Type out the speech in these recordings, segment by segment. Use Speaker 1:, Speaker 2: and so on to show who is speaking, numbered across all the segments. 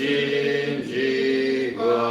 Speaker 1: Pamuchinjikwa.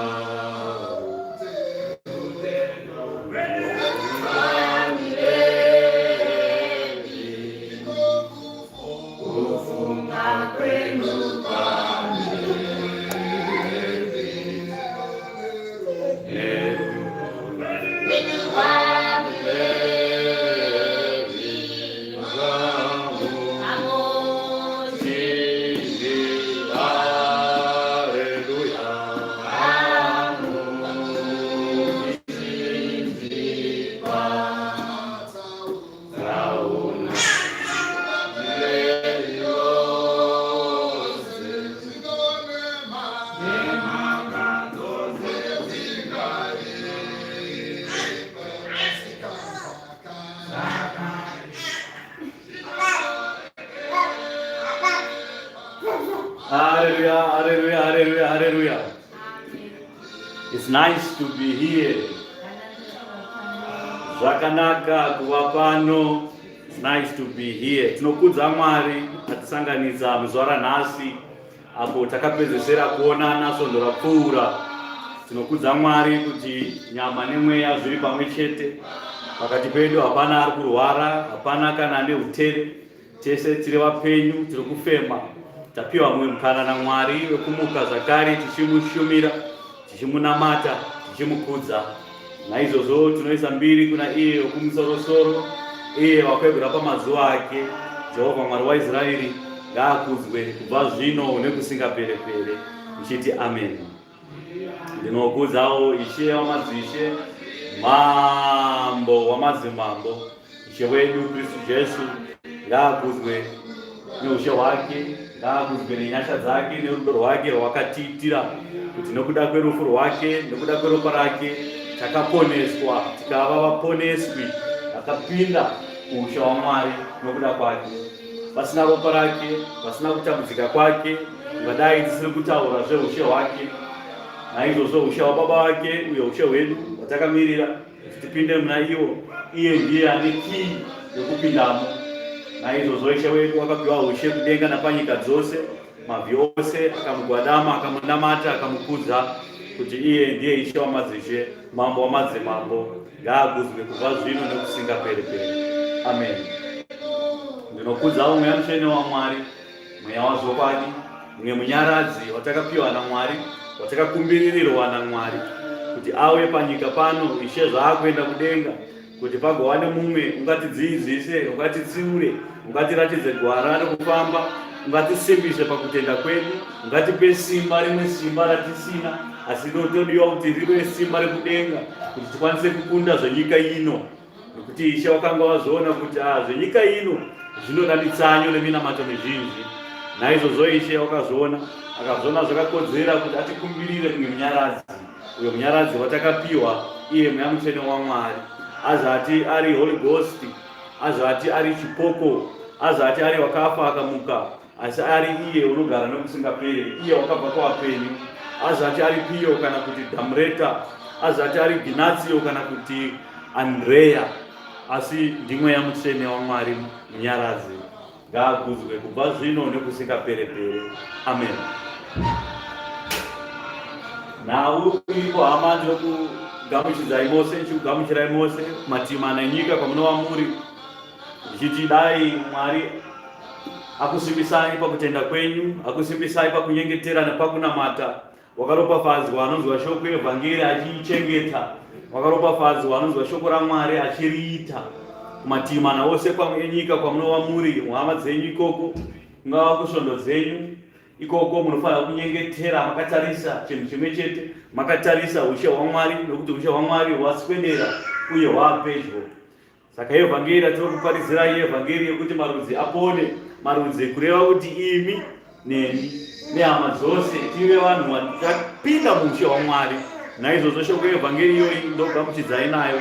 Speaker 1: Hallelujah, hallelujah, hallelujah, hallelujah. It's nice to be here. Zvakanaka kuva pano. It's nice to be here. Tinokudza Mwari atisanganidza muzuva ranhasi apo takapedzesera kuonana svondo rapfuura. Tinokudza Mwari kuti nyama nemweya zviri pamwe chete. Pakati pedu hapana ari kurwara, hapana kana ane utere. Tese tiri vapenyu, tiri kufema. Tapiwa mumwe mukana naMwari wekumuka zvakare tichimushumira, tichimunamata, tichimukudza. Naizvozvo tinoisa mbiri kuna iye wokumusorosoro, iye wakwegura pamazuva ake, Jehovha Mwari waIsraeri, ngaakudzwe kubva zvino nekusingaperepere. Ndichiti ameni. Ndinokudzawo Ishe wamadzishe, Mambo wamadzimambo, Ishe wedu Kristu Jesu, ngaakudzwe neushe hwake, ngaakudzwe nenyasha dzake nerudo rwake rwakatiitira kuti nokuda kwerufu rwake, nokuda kweropa rake takaponeswa tikava vaponeswi vakapinda muushe hwaMwari nokuda kwake. Pasina ropa rake, pasina kutambudzika kwake, ungadai tisiri kutaura zveushe hwake. Naizvozvo ushe hwababa vake uye ushe hwedu hwatakamirira kuti tipinde muna iwo, iye ndiye ane kii yokupindamo. Naizvozvo Ishe wedu wakapiwa ushe kudenga napanyika dzose, mabvi ose akamugwadama, akamunamata, akamukudza kuti iye ndiye Ishe wamadzishe, Mambo wamadzimambo, ngaakudzwe kubva zvino nekusingaperi-peri. Amen. Ndinokudzawo Mweya Mutsvene waMwari, Mweya wazvokwadi, mumwe munyaradzi watakapiwa naMwari, watakakumbiririrwa naMwari kuti auye panyika pano, Ishe zvaakuenda kudenga, kuti pagova nemumwe ungatidziidzise, ungatitsiure, ungatiratidze gwara rekufamba, ungatisimbise pakutenda kwedu, ungatipe simba, rimwe simba ratisina, asi rinotodiwa kuti rive simba rekudenga kuti tikwanise kukunda zvenyika ino. Nokuti Ishe wakanga wazviona kuti ah, zvenyika ino zvinoda mitsanyo neminamato mizhinji. Naizvozvo Ishe wakazviona, akazviona zvakakodzera kuti atikumbirire kumwe munyaradzi, uyo munyaradzi watakapiwa iye Mweya Mutsvene waMwari. Azati ari Holy Ghost, azati ari chipoko, azati ari wakafa akamuka, asi ari iye unogara nokusingaperi, iye wakabva kuvapenyu, azati ari Piyo kana kuti Damreta, azati ari Ginatsiyo kana kuti Andreya, asi ndiMweya Mutsvene waMwari Munyaradzi. Ngaakudzwe kubva zvino nekusingaperepere. Amen. Nhau iripo hama, ndinokugamuchidzai mose, ndichikugamuchirai mose kumativi mana enyika kwamunova muri, ndichiti dai Mwari akusimbisai pakutenda kwenyu, akusimbisai pakunyengetera nepakunamata. Wakaropafadzwa anonzwa shoko evhangeri achiichengeta, wakaropafadzwa anonzwa shoko raMwari achiriita. Kumativi mana ose enyika kwamunova muri, muhama dzenyu ikoko, kungava kusvondo dzenyu ikoko, munofanira kunyengetera makatarisa chinhu chimwe chete, makatarisa ushe hwaMwari, nokuti ushe hwaMwari hwaswedera uye hwaapedyo. Saka evhangeri yatiri kuparidzirai evhangeri yekuti marudzi apone, marudzi kureva kuti imi neni nehama dzose tive vanhu vachapinda muushe hwaMwari. Naizvozvo shoko yevhangeri iyoyi ndogamuchidzai nayo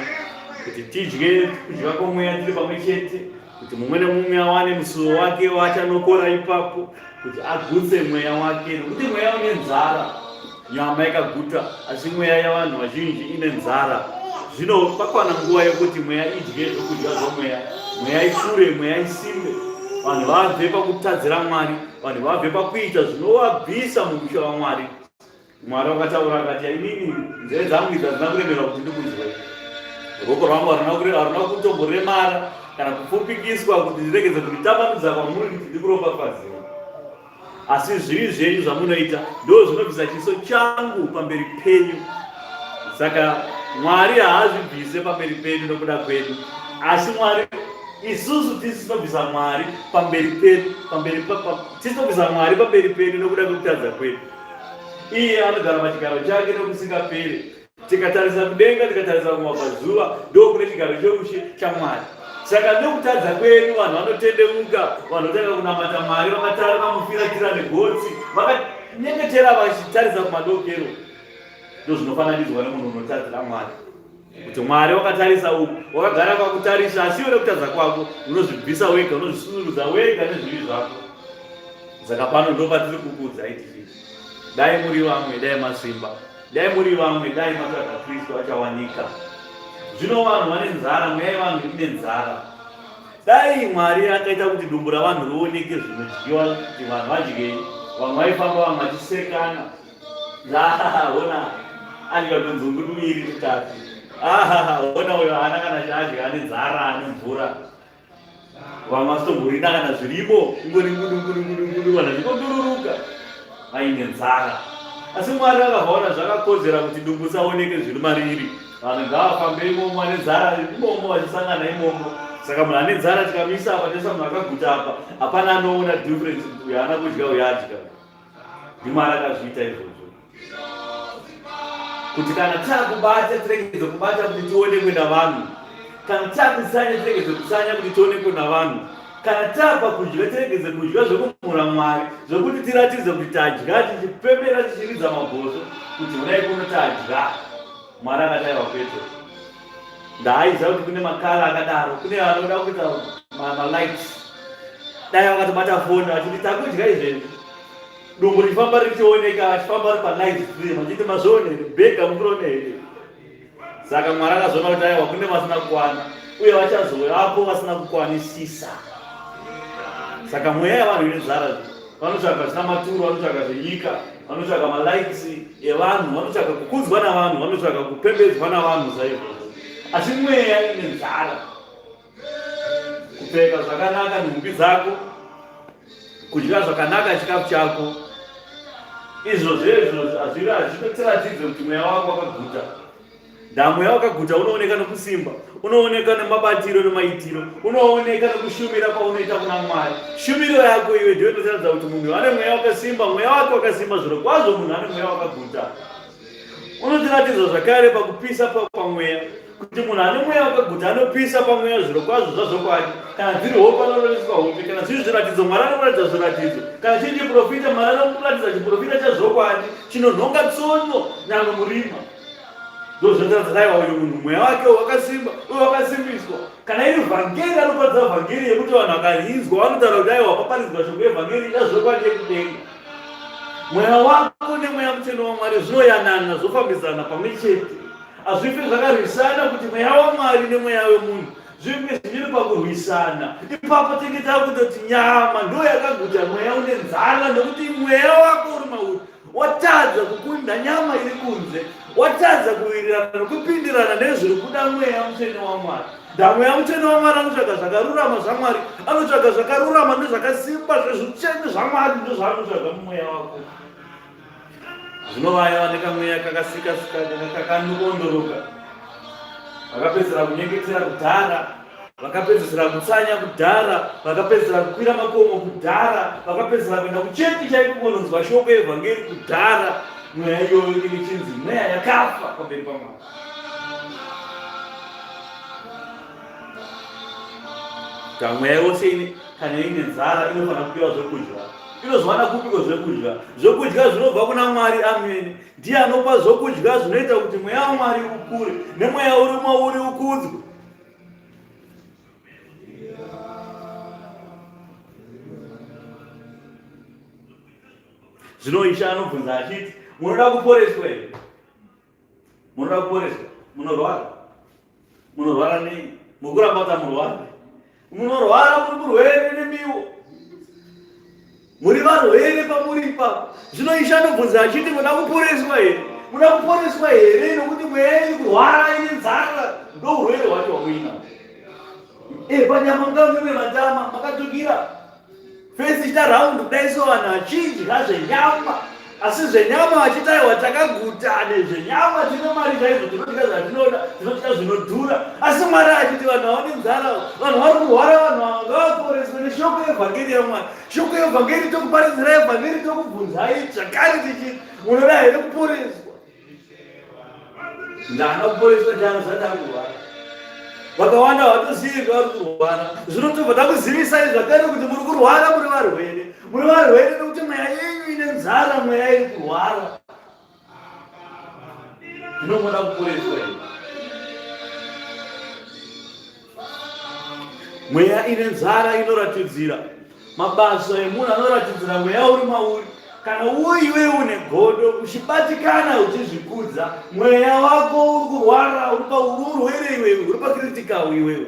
Speaker 1: kuti tidye kudya kwomweya tiri pamwe chete, kuti mumwe nemumwe awane musuwo wake waachanokora ipapo, kuti agutse mweya wake, nokuti mweya une nzara. Nyama ikaguta, asi mweya yavanhu vazhinji ine nzara. Zvino pakwana nguva yokuti mweya idye zvokudya zvomweya, mweya ikure, mweya isimbe. Vanhu vabve pakutadzira Mwari, vanhu vabve pakuita zvinovabvisa muushe waMwari. Mwari wakataura akati, inini nzeve dzangu idzi hadzina kuremerwa kuti ndikunzwe, ruoko rwangu haruna kutomboremara kana kupfupikiswa kuti ndiregedze kunditambanudza kwamuri kuti ndikuropafadzei. Asi zvivi zvenyu zvamunoita ndo zvinobvisa chiso changu pamberi penyu. Saka Mwari haazvibvise pamberi pedu nokuda kwedu, asi Mwari isusu tisu tinobvisa Mwari pamberi pedu, pamberi tisu tinobvisa Mwari pamberi pedu nokuda kwekutadza kwedu. Iye anogara pachigaro chake nokusingaperi. Tikatarisa kudenga, tikatarisa kumabvazuva, ndokune chigaro cheushe chaMwari. Saka nokutadza kwedu vanhu vanotendeuka, vanhu votanga kunamata Mwari, vakatara vamufiratira negotsi, vakanyengetera vachitarisa kumadokero. Ndozvinofananidzwa nemunhu unotadzira Mwari. Kuti Mwari wakatarisa uku, wakagara kwakutarisa, asi iwe nekutadza kwako unozvibvisa wega, unozvisunurudza wega nezvivi zvako. Saka pano ndopatiri kukuudzai tichiti dai muri vamwe, dai masimba. Dai muri vamwe, dai matsvaga Kristu achawanika. Zvino vanhu vane nzara, mweya yevanhu ine nzara. Dai Mwari akaita kuti dumbu ravanhu rioneke zvinodyiwa kuti vanhu vadyei. Vamwe vaifamba vamwe vachisekana. Ona adya tunzungu tuviri tutatu. Ona uyo haana kana chaadya, ane nzara, ane mvura. Vamwe vasitomborina kana zvirimo, ingori ngudu ngudu ngudu ngudu, vanhu vachingodururuka vaine nzara. Asi Mwari vakavaona zvakakodzera kuti dumbu risaoneke zviri mariri. Vanhu ngavafambe imomo, vane nzara imomo, vachisangana imomo. Saka munhu ane nzara tikamisa apa, toisa munhu akaguta apa, hapana anoona difference kuti uyu haana kudya, uyu adya. NdiMwari akazviita izvozvo kuti kana takubata tiregedze kubata kuti tionekwe navanhu, kana takutsanya tiregedze kutsanya kuti tionekwe navanhu, kana tapa kudya tiregedze kudya zvekumhura Mwari zvekuti tiratidze kuti tadya, tichipembera tichiridza mabhosvo kuti honai kuno tadya. Mwari akati aiwa kwete. Ndaaiziva kuti kune makara akadaro, kune vanoda kuita malikes. Dai vakatobata foni vachiti takudya izvezvi, dumbu richifamba richioneka, vachifamba vari palive stream vachiti mazvione here, bhega mukuroone here. Saka Mwari akazoona kuti aiwa kune vasina kukwana uye vachazovapo vasina kukwanisisa. Saka mweya yevanhu ine nzara, vanotsvaga zvisina maturo, vanotsvaga zvenyika, vanotsvaga malikes evanhu, vanotsvaga kukudzwa navanhu, vanotsvaga kupembedzwa navanhu saizvozvo. Asi mweya ine nzara, kupfeka zvakanaka nhumbi dzako, kudya zvakanaka chikafu chako, izvo zvezvo hazvitotiratidze kuti mweya wako wakaguta. Ndamweya wakaguta unooneka nokusimba, unooneka nemabatiro nemaitiro, unooneka nokushumira kwaunoita kuna Mwari. Shumiro yako iwe ndiyo inotaridza kuti munhu ane mweya wakasimba, mweya wake wakasimba zviro kwazvo, munhu ane mweya wakaguta. Unotiratidza zvakare pakupisa pamweya kuti munhu ane mweya wakaguta anopisa pamweya zviro kwazvo zvazvokwadi. Kana dziri hope anoroveswa hope, kana zviri zviratidzo Mwari anokuratidza zviratidzo, kana chiri chiprofita Mwari anokuratidza chiprofita chazvokwadi chinonhonga tsono nyangwe murima. Ndozvinotaridza dai uyu munhu mweya wake wakasimba uye wakasimbiswa. Kana iri vhangeri anoparidza vhangeri yekuti vanhu vakarinzwa vanotaura kuti aiwa paparidzwa shoko yevhangeri yazvokwadi yekudenga. Mweya wako nemweya mutsvene waMwari zvinoyanana zvofambidzana pamwe chete. Hazvifi zvakarwisana kuti mweya waMwari nemweya wemunhu zvinge zviri pakurwisana. Ipapo tinge takutoti nyama ndo yakaguta mweya une nzara nekuti mweya wako uri mauri Watadza kukunda nyama iri kunze, watadza kuwirirana nokupindirana nezviri kuda Mweya Mutsvene waMwari. Ndamweya Mutsvene waMwari anotsvaga zvakarurama zvaMwari, anotsvaga zvakarurama nezvakasimba zvezvitsvene zvaMwari, ndozvaanotsvaga mumweya wako. Zvino vaya vane kamweya kakasika kakanoondoroka vakapedzisira kunyengetera kudhara vakapedzisira kutsanya kudhara, vakapedzisira kukwira makomo kudhara, vakapedzisira kuenda kuchechi chaiko kunonzwa shoko yevhangeri kudhara. Mweya iyoyo inenge ichinzi mweya yakafa pamberi paMwari. Mweya yose ine kana ine nzara inofanira kupiwa zvekudya. Inozowana kupiko zvekudya? Zvekudya zvinobva kuna Mwari amene. Ndiye anopa zvokudya zvinoita kuti mweya waMwari ukure nemweya uri mauri ukudzwe. Zvino Ishe anobvunza achiti, munoda kuporeswa here? Munoda kuporeswa? Munorwara? Munorwara nei? Mukuramba kuti amurwari? Munorwara, muri murwere nemiwo. Muri varwere pamuri ipapo. Zvino Ishe anobvunza achiti muda kuporeswa here? Muda kuporeswa here nokuti mweya iri kurwara ine nzara ndourwere hwacho hwamuina. Eh, panyama mungave mune matama makatsvukira. Face ichita round kudai so vanhu vachidya zvenyama. Asi zvenyama vachiti aiwa takaguta nezvenyama tine mari chaizvo tinodya zvatinoda tinodya zvinodhura asi Mwari achiti vanhu havane nzara vanhu vari kurwara vanhu ava ngavaporeswe neshoko yevhangeri yaMwari shoko yevhangeri tokuparidzira evhangeri tokubvunzai zvakare tichiti munoda here kuporeswa Ndana kuporeswa chano zati akurwara. Vakawanda havatozivi zvavari kurwara. Zvino tobva takuzivisai zvakare kuti muri kurwara muri varwere. Muri varwere nekuti mweya yenyu ine nzara, mweya iri kurwara. Zvino moda kuporeswa here? Mweya ine nzara inoratidzira mabasa emunhu anoratidzira mweya uri mauri. Kana uiwe une godo uchibatikana uchizvikudza, mweya wako uri kurwara, uri paurwere iwewe, uri pacritical iwewe.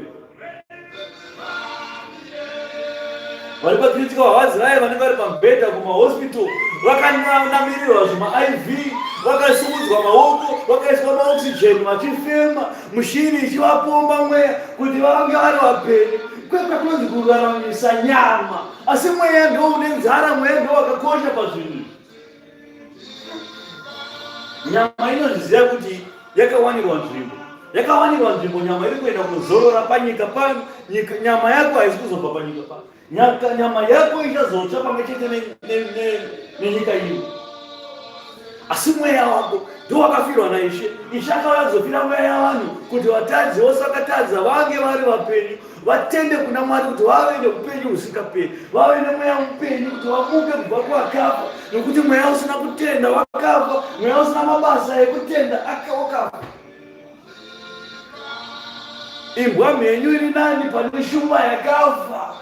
Speaker 1: Vari pacritical havazi vaye vanenge vari pamubhedha kumahospital vakanamirirwa zvimaiv vakasimudzwa maoko vakaiswa maoxygen vachifema mushini ichivapomba mweya kuti vange vari vapenyu kwekwe kunonzi kuraramisa nyama asi mweya ndo une nzara mweya ndo wakakosha pazvinhu nyama inozviziva kuti yakawanirwa nzvimbo yakawanirwa nzvimbo nyama iri kuenda kunozorora panyika pano nyama yako haisi kuzobva panyika pano Nyaka, nyama yako ichazotsva pamwe chete nenyika ino. Asi mweya wako ndiwo wakafirwa naIshe. Ishe akauya kuzofira mweya yavanhu kuti vatadzi vose vakatadza vange vari vapenyu, vatende kuna Mwari kuti vave neupenyu husingaperi, vave nemweya mupenyu kuti vamuke kubva kuvakafa, nokuti mweya usina kutenda wakafa, mweya usina mabasa ekutenda wakafa. Imbwa mhenyu iri nani pane shumba yakafa.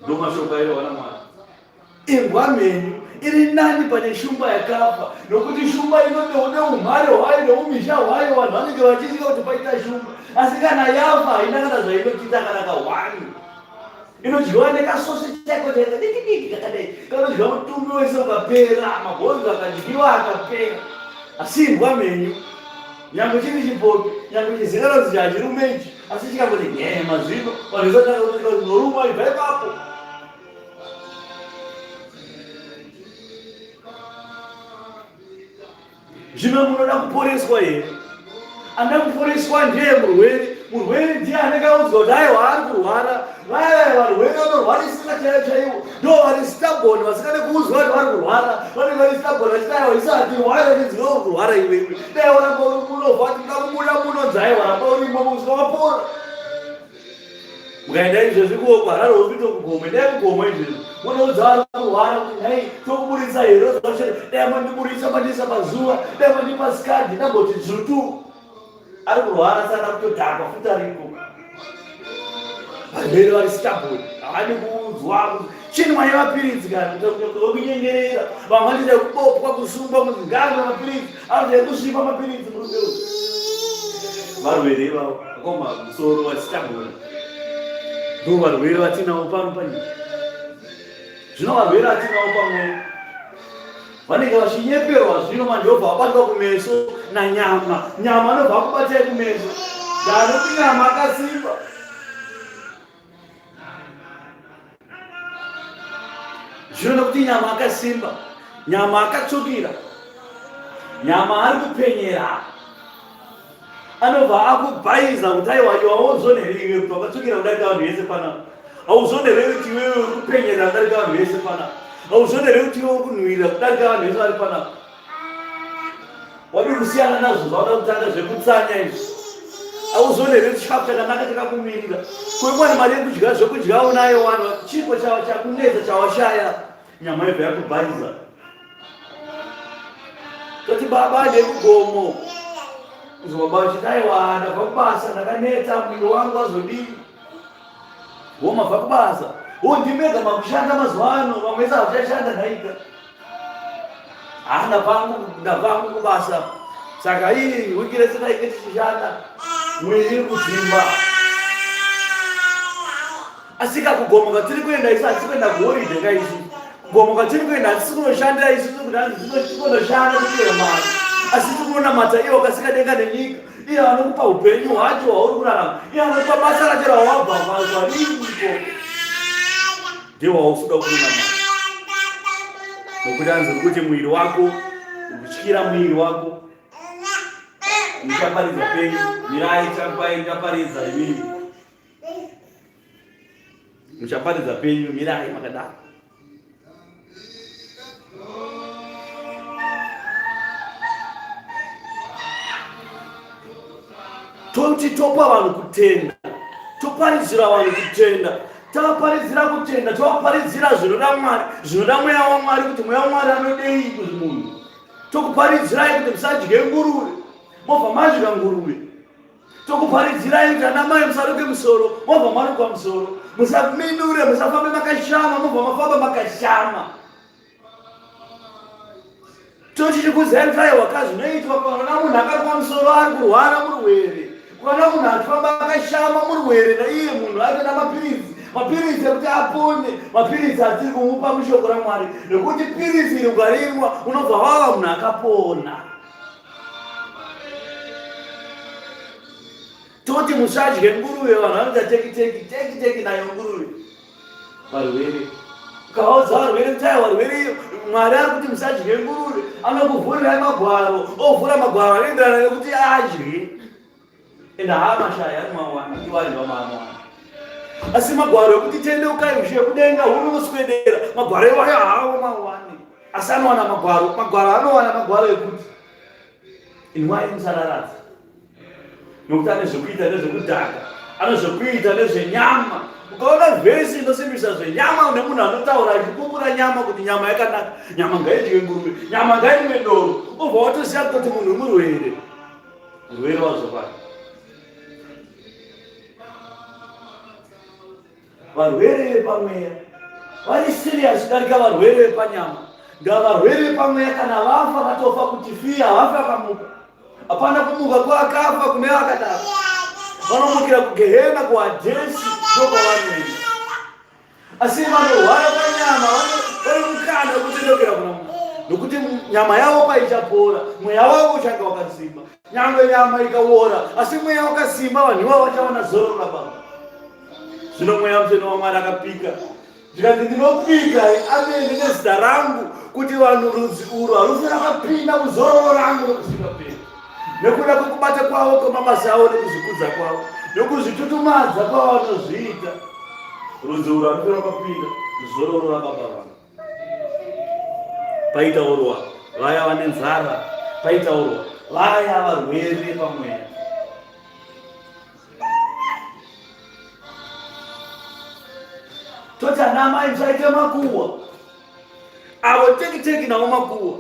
Speaker 1: Ndomashoko airehwa naMwari. Imbwa mhenyu iri nani pane shumba yakafa nokuti shumba inoneune umhare hwayo neumhizha hwayo vanhu vanenge vachitya kuti paita shumba asi kana yafa haina kana zvainotiita kana kahwani inodyiwa nekasosi chaiko chaiko diki diki kakadai kanodyiwa mutumbi wese ukapera mabhonzo akadyiwa akapera asi imbwa mhenyu nyange chiri chipopi nyange chizikanonzi chachirume ichi asi chikangoti nyee mazvino vanhu vesataanoruma ibva ipapo Zvino munoda kuporeswa here? Anoda kuporeswa ndiye murwere. Murwere ndiye anenge audzwa kuti aiwa ari kurwara. Vaya varwere vanorwarisisa chaivo chaivo ndo vari stubborn vasingade kuudzwa kuti vari kurwara. Vanenge vari stubborn vachiti aiwa isu hatirwari vachinzi iwe uri kurwara iwewe. Dai waramba uri muno vati kuda kubuda muno nzi aiwa ramba uri imomo kusvika wapora. Mukaenda izvezvi kuHarare hospital kuGomo, endai kuGomo izvezvi munoudza vari kurwara kuti nhai tokuburitsa here dai mandiburitsa mandiisa pazuva dai mandipa skadi ndamboti dzvutu ari kurwara sana kutodhakwa futi ariko varwere vari stubborn havadi kuudzwa chinwa yemapiritsi kana kunyengerera vamwe vanoita kubopwa kusungwa kunzi ngaamwe mapiritsi anoita kusvipa mapiritsi murume uyu varwere ivavo vakoma musoro vachitambura ndo varwere vatinavo pano panyika zvino varwere vatinavo pamwe vanenge vachinyeperwa zvino manje vobva vabatwa kumeso nanyama nyama anobva akubatai kumeso ndanokuti nyama akasimba Zvino nokuti nyama akasimba, nyama akatsvukira, nyama ari kupenyera, anobva akubhaiza kuti aiwa iwe hauzone here iwe kuti wakatsvukira kudarika vanhu vese panapa hauzone here kuti iwewe uri kupenyera kudarika vanhu vese panapa hauzone here kuti iwe uri kunhuhwirira kudarika vanhu vese vari panapa Wadi kusiyana nazvo zvauda kutanga zvekutsanya izvi. Auzoone here chikafu chakanaka chakakumirira. Kuikwana mari yekudya zvekudya unayo wani chiko chakunetsa chawashaya nyama yobva yakubhaiza. Toti baba ndekugomo. Kuzo baba vachiti aiwa ndabva kubasa ndakanetsa muviri wangu wazodii. Wo mabva kubasa. Wo ndimega makushanda mazuva ano vamwe vese havachashanda nhaika. Haa ndabva hangu kubasa saka ii wiki rese tainge tichishanda mwiri iri kudzimba. Asika kugomo kwatiri kuenda isu hatisi kuenda kuhoride ka isu. Kugomo kwatiri kuenda hatisi kunoshandira isusu kuti hanzi tinoshanda tipiwe mari. Asi tiri kunonamata iye wakasika denga nenyika. Iye anokupa upenyu hwacho hwauri kurarama. Iye anokupa basa racho rawabva zvariniko. Ndiye wausuda kunonamata. Nokuti hanzi uri kuti muviri wako, kutyira muviri wako muchaparidza penyu mirai chapai muchaparidza imimi muchaparidza penyu mirai makadaro toti topa vanhu kutenda toparidzira vanhu kutenda tavaparidzira kutenda tovaparidzira zvinoda mwari zvinoda mweya wamwari kuti mweya wamwari anodei kuzvimunhu Tokuparidzirai kuti musadye nguruve, mobva madya nguruve. Tokuparidzirai kuti ana mai musaruke musoro, mobva marukwa musoro. Musaminure, musafambe makashama, mobva mafamba makashama. Tochichikuzirai kuti aiwa ka zvinoitwa kana munhu akarukwa musoro ari kurwara murwere. Ukaona munhu achifamba akashama murwere naiye munhu anoda mapiritsi mapiritsi ekuti apone mapiritsi atiri kumupa mushoko ramwari nekuti piritsi iri ukarinwa unobva wava munhu akapona toti musadye nguruve vanhu vanoita teki teki teki teki nayo nguruve varwere ukaudza varwere kuti aiwa varwere mwari ari kuti musadye nguruve anokuvhurirai magwaro ovhura magwaro anoenderana nekuti adye ende haamashaya ari mawana iwo ari vamaanowana asi magwaro ekuti tendeukai ushe kudenga hunonoswedera magwaro iwayo haawo mawani asi anowana magwaro magwaro anowana magwaro ekuti inwai musararadza nokuti ane zvekuita nezvekudhaka ane zvekuita nezvenyama ukaona vhesi inosimbisa zvenyama nemunhu anotaura achipupura nyama kuti nyama yakanaka nyama ngaidyiwe nguruve nyama ngainwe doro ubva watoziva kutoti munhu murwere murwere wazvokwadi Varwere vepamweya vari serious kudarika varwere vepanyama. Nga varwere vepamweya kana vafa vatofa kuti fii havafi vakamuka. Hapana kumuka kwakafa kune vakadaro. Vanomukira kugehena kuhadhesi ndokwavanoenda. Asi vanorwara panyama vane mukana wekutendekera kuna Mwari nokuti nyama yavo paichapora mweya wavo uchange wakasimba. Nyangwe nyama ikawora, asi mweya wakasimba, vanhu ivavo vachawana zororo rababa. Zvino mweya mutsvene waMwari akapika zvikanzi, ndinopika amene nezita rangu kuti vanhu rudzi urwu harufi rakapinda muzororo rangu nokusingaperi nekuda kwekubata kwavo kwemabasa avo nekuzvikudza kwavo nekuzvitutumadza kwavanozviita rudzi urwu harufi rakapinda muzororo rababa vangu. Paitaurwa vaya vane nzara, paitaurwa vaya varwere pamweya. Toti ana amai musaite makuwa avo teki teki navo makuwa.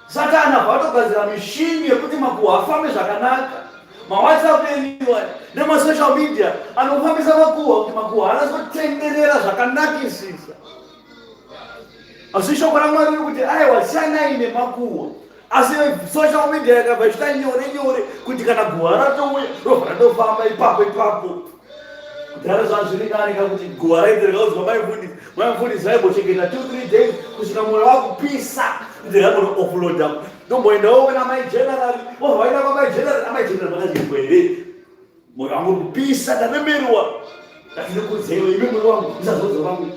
Speaker 1: Satani abva atogadzira mishini yekuti makuhwa afambe zvakanaka. MaWhatsApp enyu aya nemasocial media anofambisa makuhwa kuti makuhwa anazotenderera zvakanakisisa. Asi shoko raMwari riri kuti aiwa siyanai nemakuhwa. Asi social media yakabva ichita nyore nyore kuti kana guhwa ratouya robva ratofamba ipapo ipapo. Kudhara zvanga zviri nani ka kuti guva raiti rikaudzwa mai mfundisi, mai mfundisi vaimbochengeta 2 3 days kusvika mwoyo wakupisa kuti rambono offloada. Ndomboendawo kuna mai general, vobva vaenda kwa mai general, amai general makazvinzwa here? Mwoyo wangu uri kupisa, ndaremerwa. Ndati ndikuudzeiwo imi mwoyo wangu musazoudza vamwe.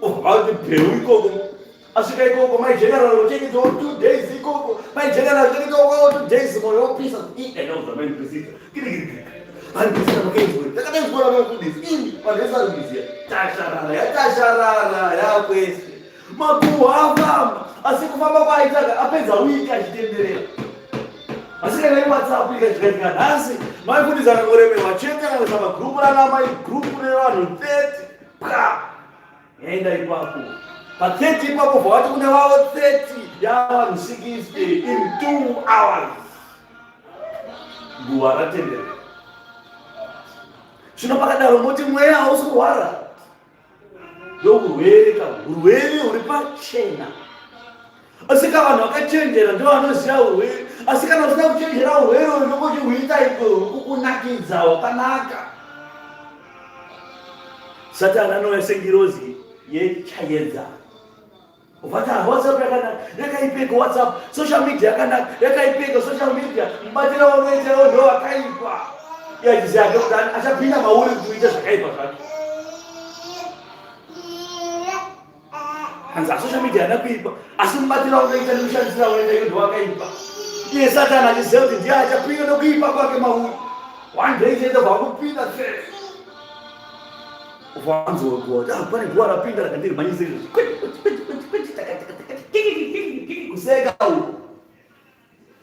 Speaker 1: Obva vati bheu ikoko. Asvika ikoko mai general vochengetawo 2 days ikoko. Mai general vochengetawo 2 days moyo wopisa. Ii ndaudza mai Priscilla. Kirikiri. Mai Priscilla makainzwa. Ndakadainzwa na mai Mfundisi. Imi vanhu vese vari kuziya. Tasharara yatasharara yakwese. Makuhwa afamba asi kufamba kwaaitaka apedza wiki achitenderera. Asi kana iWhatsApp ikasvika nhasi mai Mfundisi akangoremerwa chete akaisa magrupu rana mai grupu revanhu 30 pwa Yaenda ipapo. Pa 30 ipapo vawati kune vavo 30 yavanhu 60 in 2 hours. Guva ratendera. Zvino pakadaro moti mweya hausi kurwara. Ndourwere ka urwere huri pachena. Asi ka vanhu vakachenjera ndivo vanoziva urwere. Asi kana usina kuchenjera urwere uyu ndokuti huita iko kukunakidza wakanaka. Satani anouya sengirozi yechaedza. Vata WhatsApp yakanaka, yakaipeka WhatsApp, social media yakanaka, yakaipeka social media, mubatira waunoita iwo ndo wakaipa. Iye achiziva hake kuti achapinda mauri kuti uite zvakaipa zvake. Hanzi social media haina kuipa, asi mubatira waunoita nemushandisira waunoita iwo ndo wakaipa. Iye Satani achiziva kuti ndiye achapinda nokuipa kwake mauri. One day chete vakupinda tsere. Vanzwa kuti ah, pane guva rapinda rakandirimhanyisa izvozvi. Kuseka uku.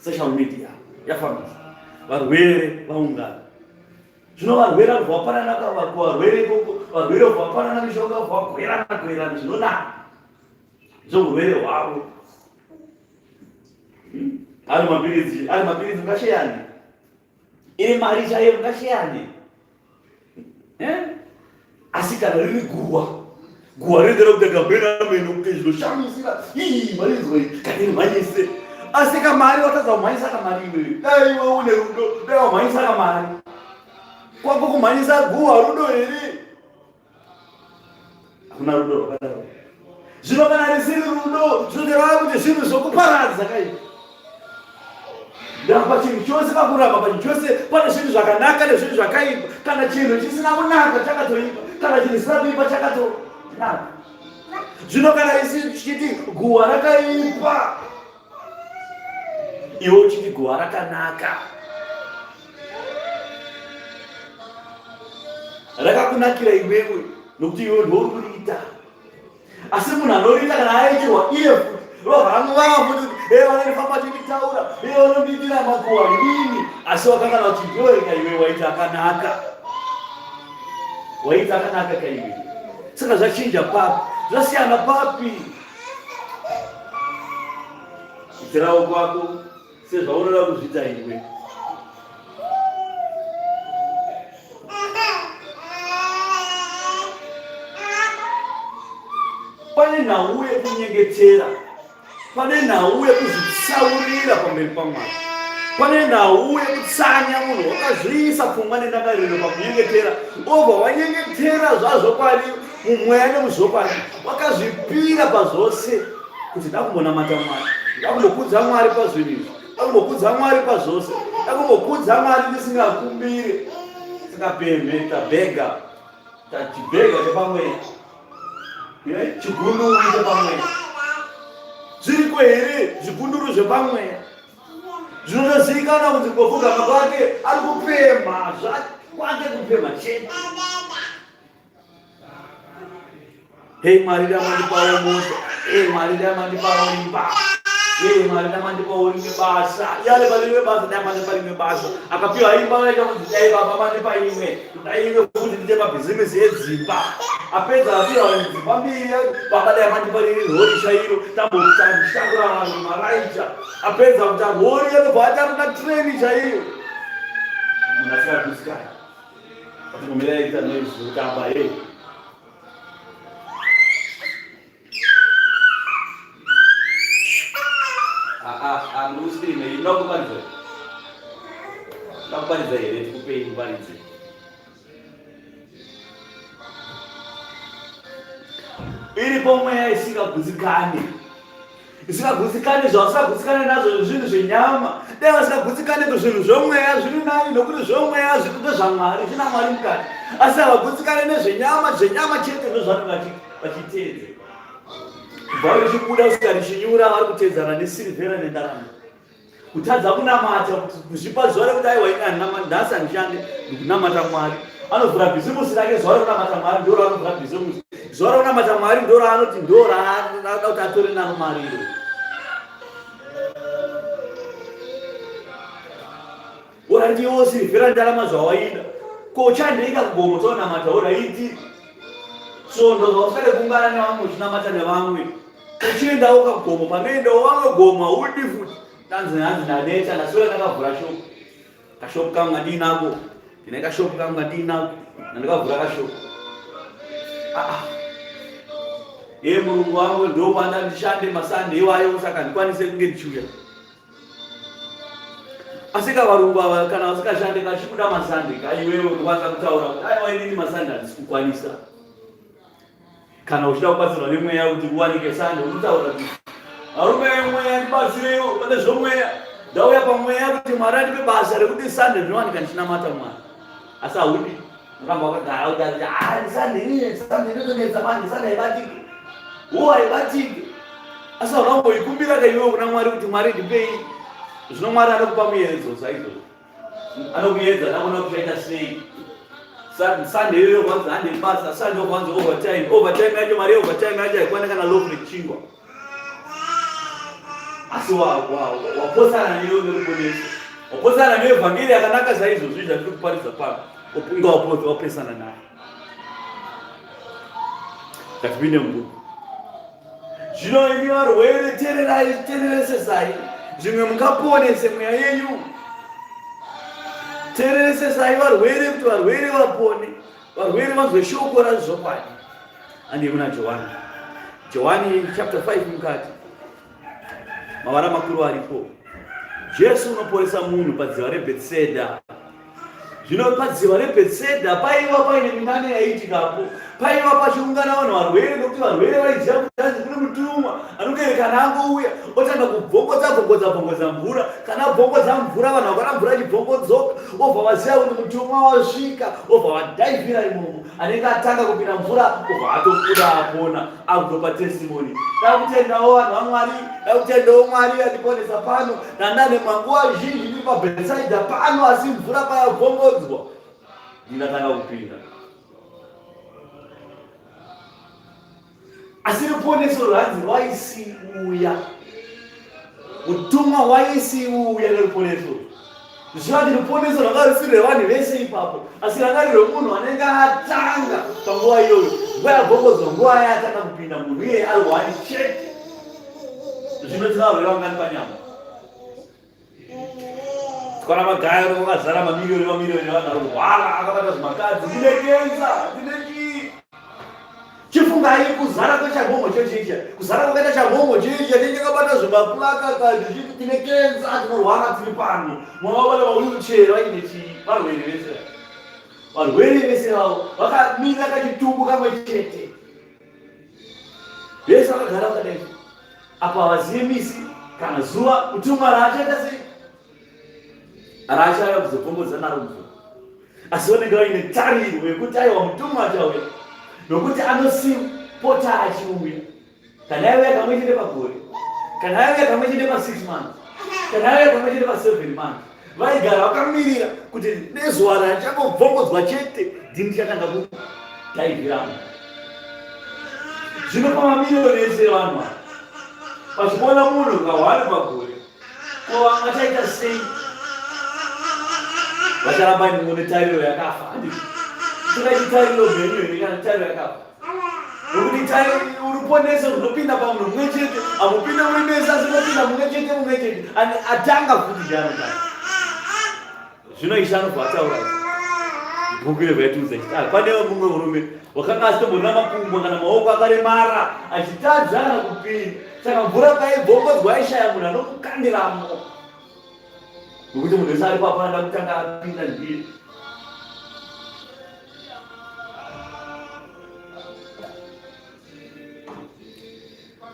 Speaker 1: Social media yafambisa. Varwere vaungana. Zvino varwere vabva vapanana kuvarwere ikoko, varwere vabva vapanana mishonga, vabva vagwerana gwerana zvinonaka. Zvourwere hwavo. Ari mapiritsi, ari mapiritsi ungasheyani. Iri mari chaiyo ungasheyane. Eh? Asi kana riri guwa, guwa rinenge rakuita gambena meno kuti zvinoshamisira. Ii mari inzwa iyi, kana iri mhanyise. Asi kamari watadza kumhanyisa kamari iwewe. Dai iwe une rudo, dai wamhanyisa kamari. Kwako kumhanyisa guwa rudo here? Hakuna rudo rwakadaro. Zvino kana risiri rudo, zvinoreva kuti zvinhu zvokuparadza kai. Ndapa chinhu chose pakuramba pachinhu chose pane zvinhu zvakanaka nezvinhu zvakaipa. Kana chinhu chisina kunaka chakatoipa, kana chinhu chisina kuipa chakatonaka. Zvino kana isi tichiti guwa rakaipa, iwe uchiti guwa rakanaka rakakunakira iwewe nokuti iwe ndiwe uri kuriita asi munhu anoriita kana aitirwa iye futi robva ramuvava futi kuti e vanondifamba vachinditaura e vanondiitira makuwa inini asi wakakana uchidyoreka iwe waita akanaka waita akanaka kaiwe saka zvachinja papi zvasiyana papi Itirawo kwako sezvaunoda kuzviita iwe. Pane nhau yekunyengetera, pane nhau yekuzvitsaurira pamberi paMwari, pane nhau yekutsanya. Munhu wakazviisa pfungwa nendangariro pakunyengetera, obva wanyengetera zvazvokwadi mumweya nemuzvokwadi, wakazvipira pazvose kuti ndakumbonamata Mwari, ndakumbokudza Mwari pazvinhu izvi, ndakumbokudza Mwari pazvose, ndakumbokudza Mwari ndisingakumbire, singapemhe, tabhega tachibhega chepamweya, chigunduru chepamweya. Zviriko here zvigunduru zvepamweya zvinotozivikanwa kuti kungopfugama kwake ari kupemha kwake kupemha chete? Hey Mwari damandipawo mota. Hey Mwari damandipawo imba. Hey Mwari damandipawo rimwe basa. Yale parimwe basa damandipa rimwe basa. Akapiwa imba vaita kuti dai baba mandipa imwe. Dai imwe futi ndiite mabhizimisi edzimba. Apedza apiwa dzimba mbiri baba dai mandipa riri rori chairo tambokutanditakura vanhu maraicha. Apedza kuti rori anobva atakura treni chaiyo. Munhu asingagutsikani. Atingomira ita noise zvekutamba hey. Ah ah ah muri kuscreen inoda kuparidza. Ndoda kuparidza here tikupei muparidze. Iripo mweya isingagutsikani. Isingagutsikani zvavasingagutsikane nazvo zvinhu zvenyama. Dai vasingagutsikane kuzvinhu zvomweya zviri nani nokuti zvomweya zviri ndezvaMwari, zvina Mwari mukati. Asi havagutsikane nezvenyama, zvenyama chete ndozvanenge vachiteedza. Kubva richibuda kusvika richinyura vari kuteedzana nesirivhera nendarama. Kutadza kunamata, kuzvipa zuva rekuti aiwa ini handinamati, nhasi handishande, ndikunamata Mwari. Anovhura bhizimusi rake zuva rekunamata Mwari ndo raanovhura bhizimusi. Zuva rekunamata Mwari ndo raanoti ndo raanoda kuti atore naro mari iro. Oraiti iwo sirivhera ndarama zvawaida. Ko uchandeika kugomo tonamata oraiti. Svondo zvausade kuungana nevamwe uchinamata nevamwe. Uchiendawo kagomo panoendawo vamwe gomo haudi futi. Tanzi hanzi ndaneta ndaswera ndakavhura shop. Kashop kangu kandinako. Ndine kashop kangu kandinako. Ndandakavhura kashop. Ah ah. Ye murungu wangu ndopanda ndishande masande iwayo saka ndikwanise kunge ndichiuya. Asi ka varungu ava kana vasikashande kachibuda masande ka iwewe unokwanisa kutaura kuti aiwa inini masande handisi kukwanisa. Kana uchida kubatsirwa nemweya kuti uwanike sande, unotaura kuti varume vemweya ndibatsireiwo pane zvomweya. Ndauya pamweya kuti Mwari andipe basa rekuti sande ndinowanika ndichinamata Mwari. Asi haudi, unoramba wakagara kuti ati ah sande ini sande inotonetsa manje sande haibatiki. Wo haibatiki. Asi hauna kumboikumbira ka iwewe kuna Mwari kuti Mwari ndipei. Zvino Mwari anokupa muyedzo saizvozvo. Anokuedza ndakuona kuti uchaita sei. Sunday iyoyo kwanzi hande basa, Sunday kwanzi overtime. Overtime yacho mari overtime yacho haikwane kana loaf rechingwa. Asi waposana neyo neruponeso. Waposana neevhangeri yakanaka saizvozvi zvatiri kuparidza pano. Inga wapesana naye. Ngatipinde mubhuku. Zvino imi varwere tererai, tereresesai, zvimwe mungaponese mweya yenyu. Tereresesai varwere kuti varwere vapone, varwere vanzwe shoko razvokwadi. Andei muna Johani, Johani chapter 5 mukati mavara makuru aripo. Jesu unoporesa munhu padziva reBethesda. Zvino padziva reBethesda paiva paine minana yaiitikapo, paiva pachiungana vanhu varwere, nokuti varwere vaiziva kuti hanzi kune mutumwa anongere kana angouya otanga kubvongodza bvongodza bvongodza mvura. Kana abvongodza mvura, vanhu vakaona mvura ichibvongodzoka, obva vaziva kuti mutumwa wasvika, obva vadhaivhira imomo. Anenge atanga kupinda mvura obva atobuda apona. Akutopa testimony. Dakutendawo vanhu vaMwari, dakutendawo Mwari atiponesa pano. Ndandane manguva zhinji ndiri paBethsaida pano, asi mvura payabvongodzwa ndingatanga kupinda. Asi ruponeso rwanzi rwaisiuya, utumwa hwaisiuya neruponeso. Zvichireva kuti ruponeso rwanga rusiri rwevanhu vese ipapo, asi ranga riri rwemunhu anenge atanga panguva iyoyo. Nguva yabvongodzwa, nguva yaatanga kupinda munhu iyeye ari wani chete. Zvino tinavarwere vangani panyama? Tikaona magayaro kwakazara mamiriyoni mamiriyoni evanhu vari kurwara akabata zvimakadzi, ndine kensa, ndine chii. Chifungai kuzara kwechamhomho chechicha, kuzara kwakaita chamhomho chechicha chinenge chakabata zvimaplaka ka zvichiti tine kensa, tinorwara tiri pano. Mwana wabata mawheelchair vaine chii, varwere vese. Varwere vese vavo vakamira kachitumbu kamwe chete. Vese vakagara vakadai. Apo havazive misi kana zuva kuti Mwari achaita sei. Raachauya kuzopombodzana naro mvura. Asi vanenge vaine tariro yekuti aiwa mutumwa achauya nokuti anosipota achiuya. Kana aiuya kamwe chete pagore, kana aiuya kamwe chete pa 6 months, kana aiuya kamwe chete pa 7 months, vaigara vakamirira kuti nezuva rachangobvongodzwa chete ndini ndichatanga kudhaivhiramo. Zvino pamamiriyoni ese evanhu ava pachikuona munhu kahwani pagore, ko vamwe vachaita sei? Vacharamba ine tariro yakafa, handiti? Tingaiti tariro mhenyu here kana tariro yakafa? Nokuti ruponeso runopinda pamunhu mumwe chete, hamupinde muri mese, asi unopinda mumwe chete mumwe chete, and atanga futi zvaanotanga. Zvino Ishe anobva ataura bhuku iro vaitiudza ichiti ah, pane mumwe murume wakanga asitomborina makumbo kana maoko akaremara achitadza kana kupinda, saka mvura paibvongodzwa aishaya munhu anomukandiramo, nokuti munhu wese aripo apana kutanga apinda ndiye.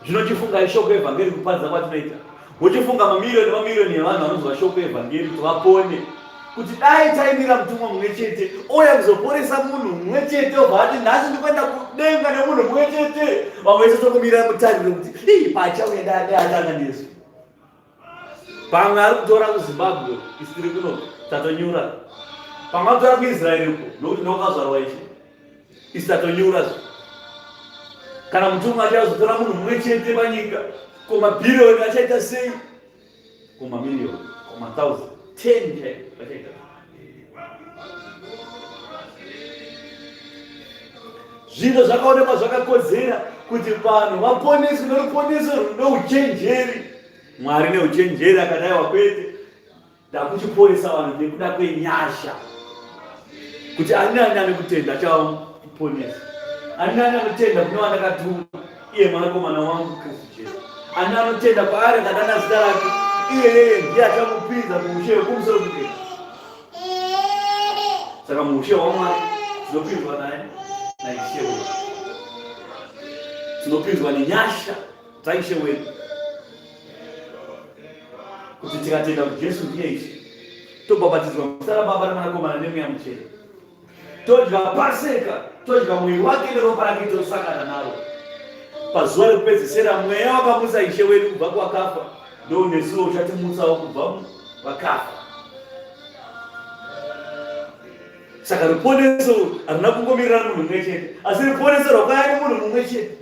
Speaker 1: Zvino chifungai shoko evhangeri kuparidza kwatinoita, wochifunga mamiriyoni nemamiriyoni evanhu vanonzwa shoko evhangeri kuti vapone, kuti dai taimira mutumwa mumwe chete ouya kuzoporesa munhu mumwe chete, obva ati nhasi ndikuenda kudenga nemunhu mumwe chete, vamwe vese tokumira mutariro kuti ii pachauya dai dai atanga nesu. Pamwe ari kutora kuZimbabwe isu tiri kuno tatonyura, pamwe ari kutora kuIsraeri uko nokuti ndokazvarwa ishe, isu tatonyura zve. Kana mutumwa achazotora munhu mumwe chete panyika, ko mabhiriyoni achaita sei? Ko mamiriyoni, ko mathousand, 10 chaivo vachaita Zvino zvakaonekwa zvakakodzera kuti vanhu vaponeswe noruponeso rwunouchenjeri. Mwari neuchenjeri akadaiwa kwete, ndakuchiporesa vanhu nekuda kwenyasha, kuti ani nani anekutenda achamuponesa, ani nani anotenda kune wandakatuma, iye mwanakomana wangu Kristu Jesu, ani anotenda kwaari akadana zita rake, iyeye ndiye achamupinza muushe hwekumusoro kudenga. Saka muushe hwaMwari tinopinzwa naye naIshe wedu. Tinopinzwa nenyasha dzaIshe wedu kuti tikatenda kuti Jesu ndiye Ishe, tobhabhatidzwa muzita raBaba neMwanakomana neMweya Mutsvene, todya Paseka, todya muviri wake neropa rake, tosangana naro pazuva rekupedzisira. Mweya wakamutsa Ishe wedu kubva kuvakafa ndo nesuwo uchatimutsawo kubva vakafa. Saka ruponeso haruna kungomirira munhu mumwe chete, asi ruponeso rwakauya nemunhu mumwe chete.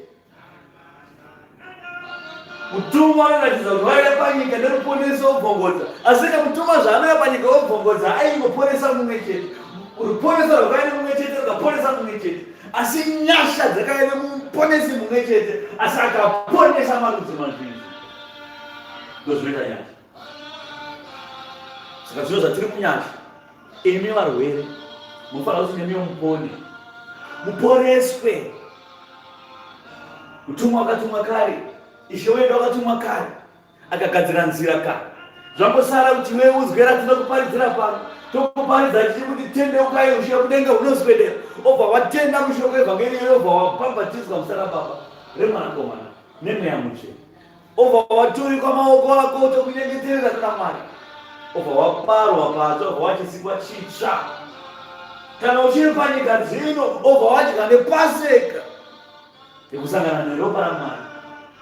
Speaker 1: Mutumwa anoratidza kuti vaiva panyika neruponeso wobvongodza, asi ka mutumwa zvaanouya panyika wobvongodza aingoponesa mumwe chete. Ruponeso rwakauya nemumwe chete rukaponesa mumwe chete, asi nyasha dzakauya nemuponesi mumwe chete, asi akaponesa marudzi mazhinji. Ndozvinoita nyasha. Saka zvino zvatiri munyasha, imi varwere munofanira kuti nemiwo mupone, muporeswe. Mutumwa wakatumwa kare, Ishe wedu akatumwa kare, akagadzira nzira kare. Zvangosara kuti iwe uzwe ratinokuparidzira pano, tokuparidza tichiri kuti tendeukai, ushe kudenga hunoswedera. Obva watenda mushoko evhangeri iyoyo, obva wabhabhatidzwa muzita raBaba, reMwanakomana neMweya Mutsvene. Obva waturikwa maoko ako tokunyengeterera kuna Mwari, obva waparwa patsva, obva wachisikwa chitsva. Kana uchiri panyika dzino, obva wadya nePaseka yekusangana neropa raMwari,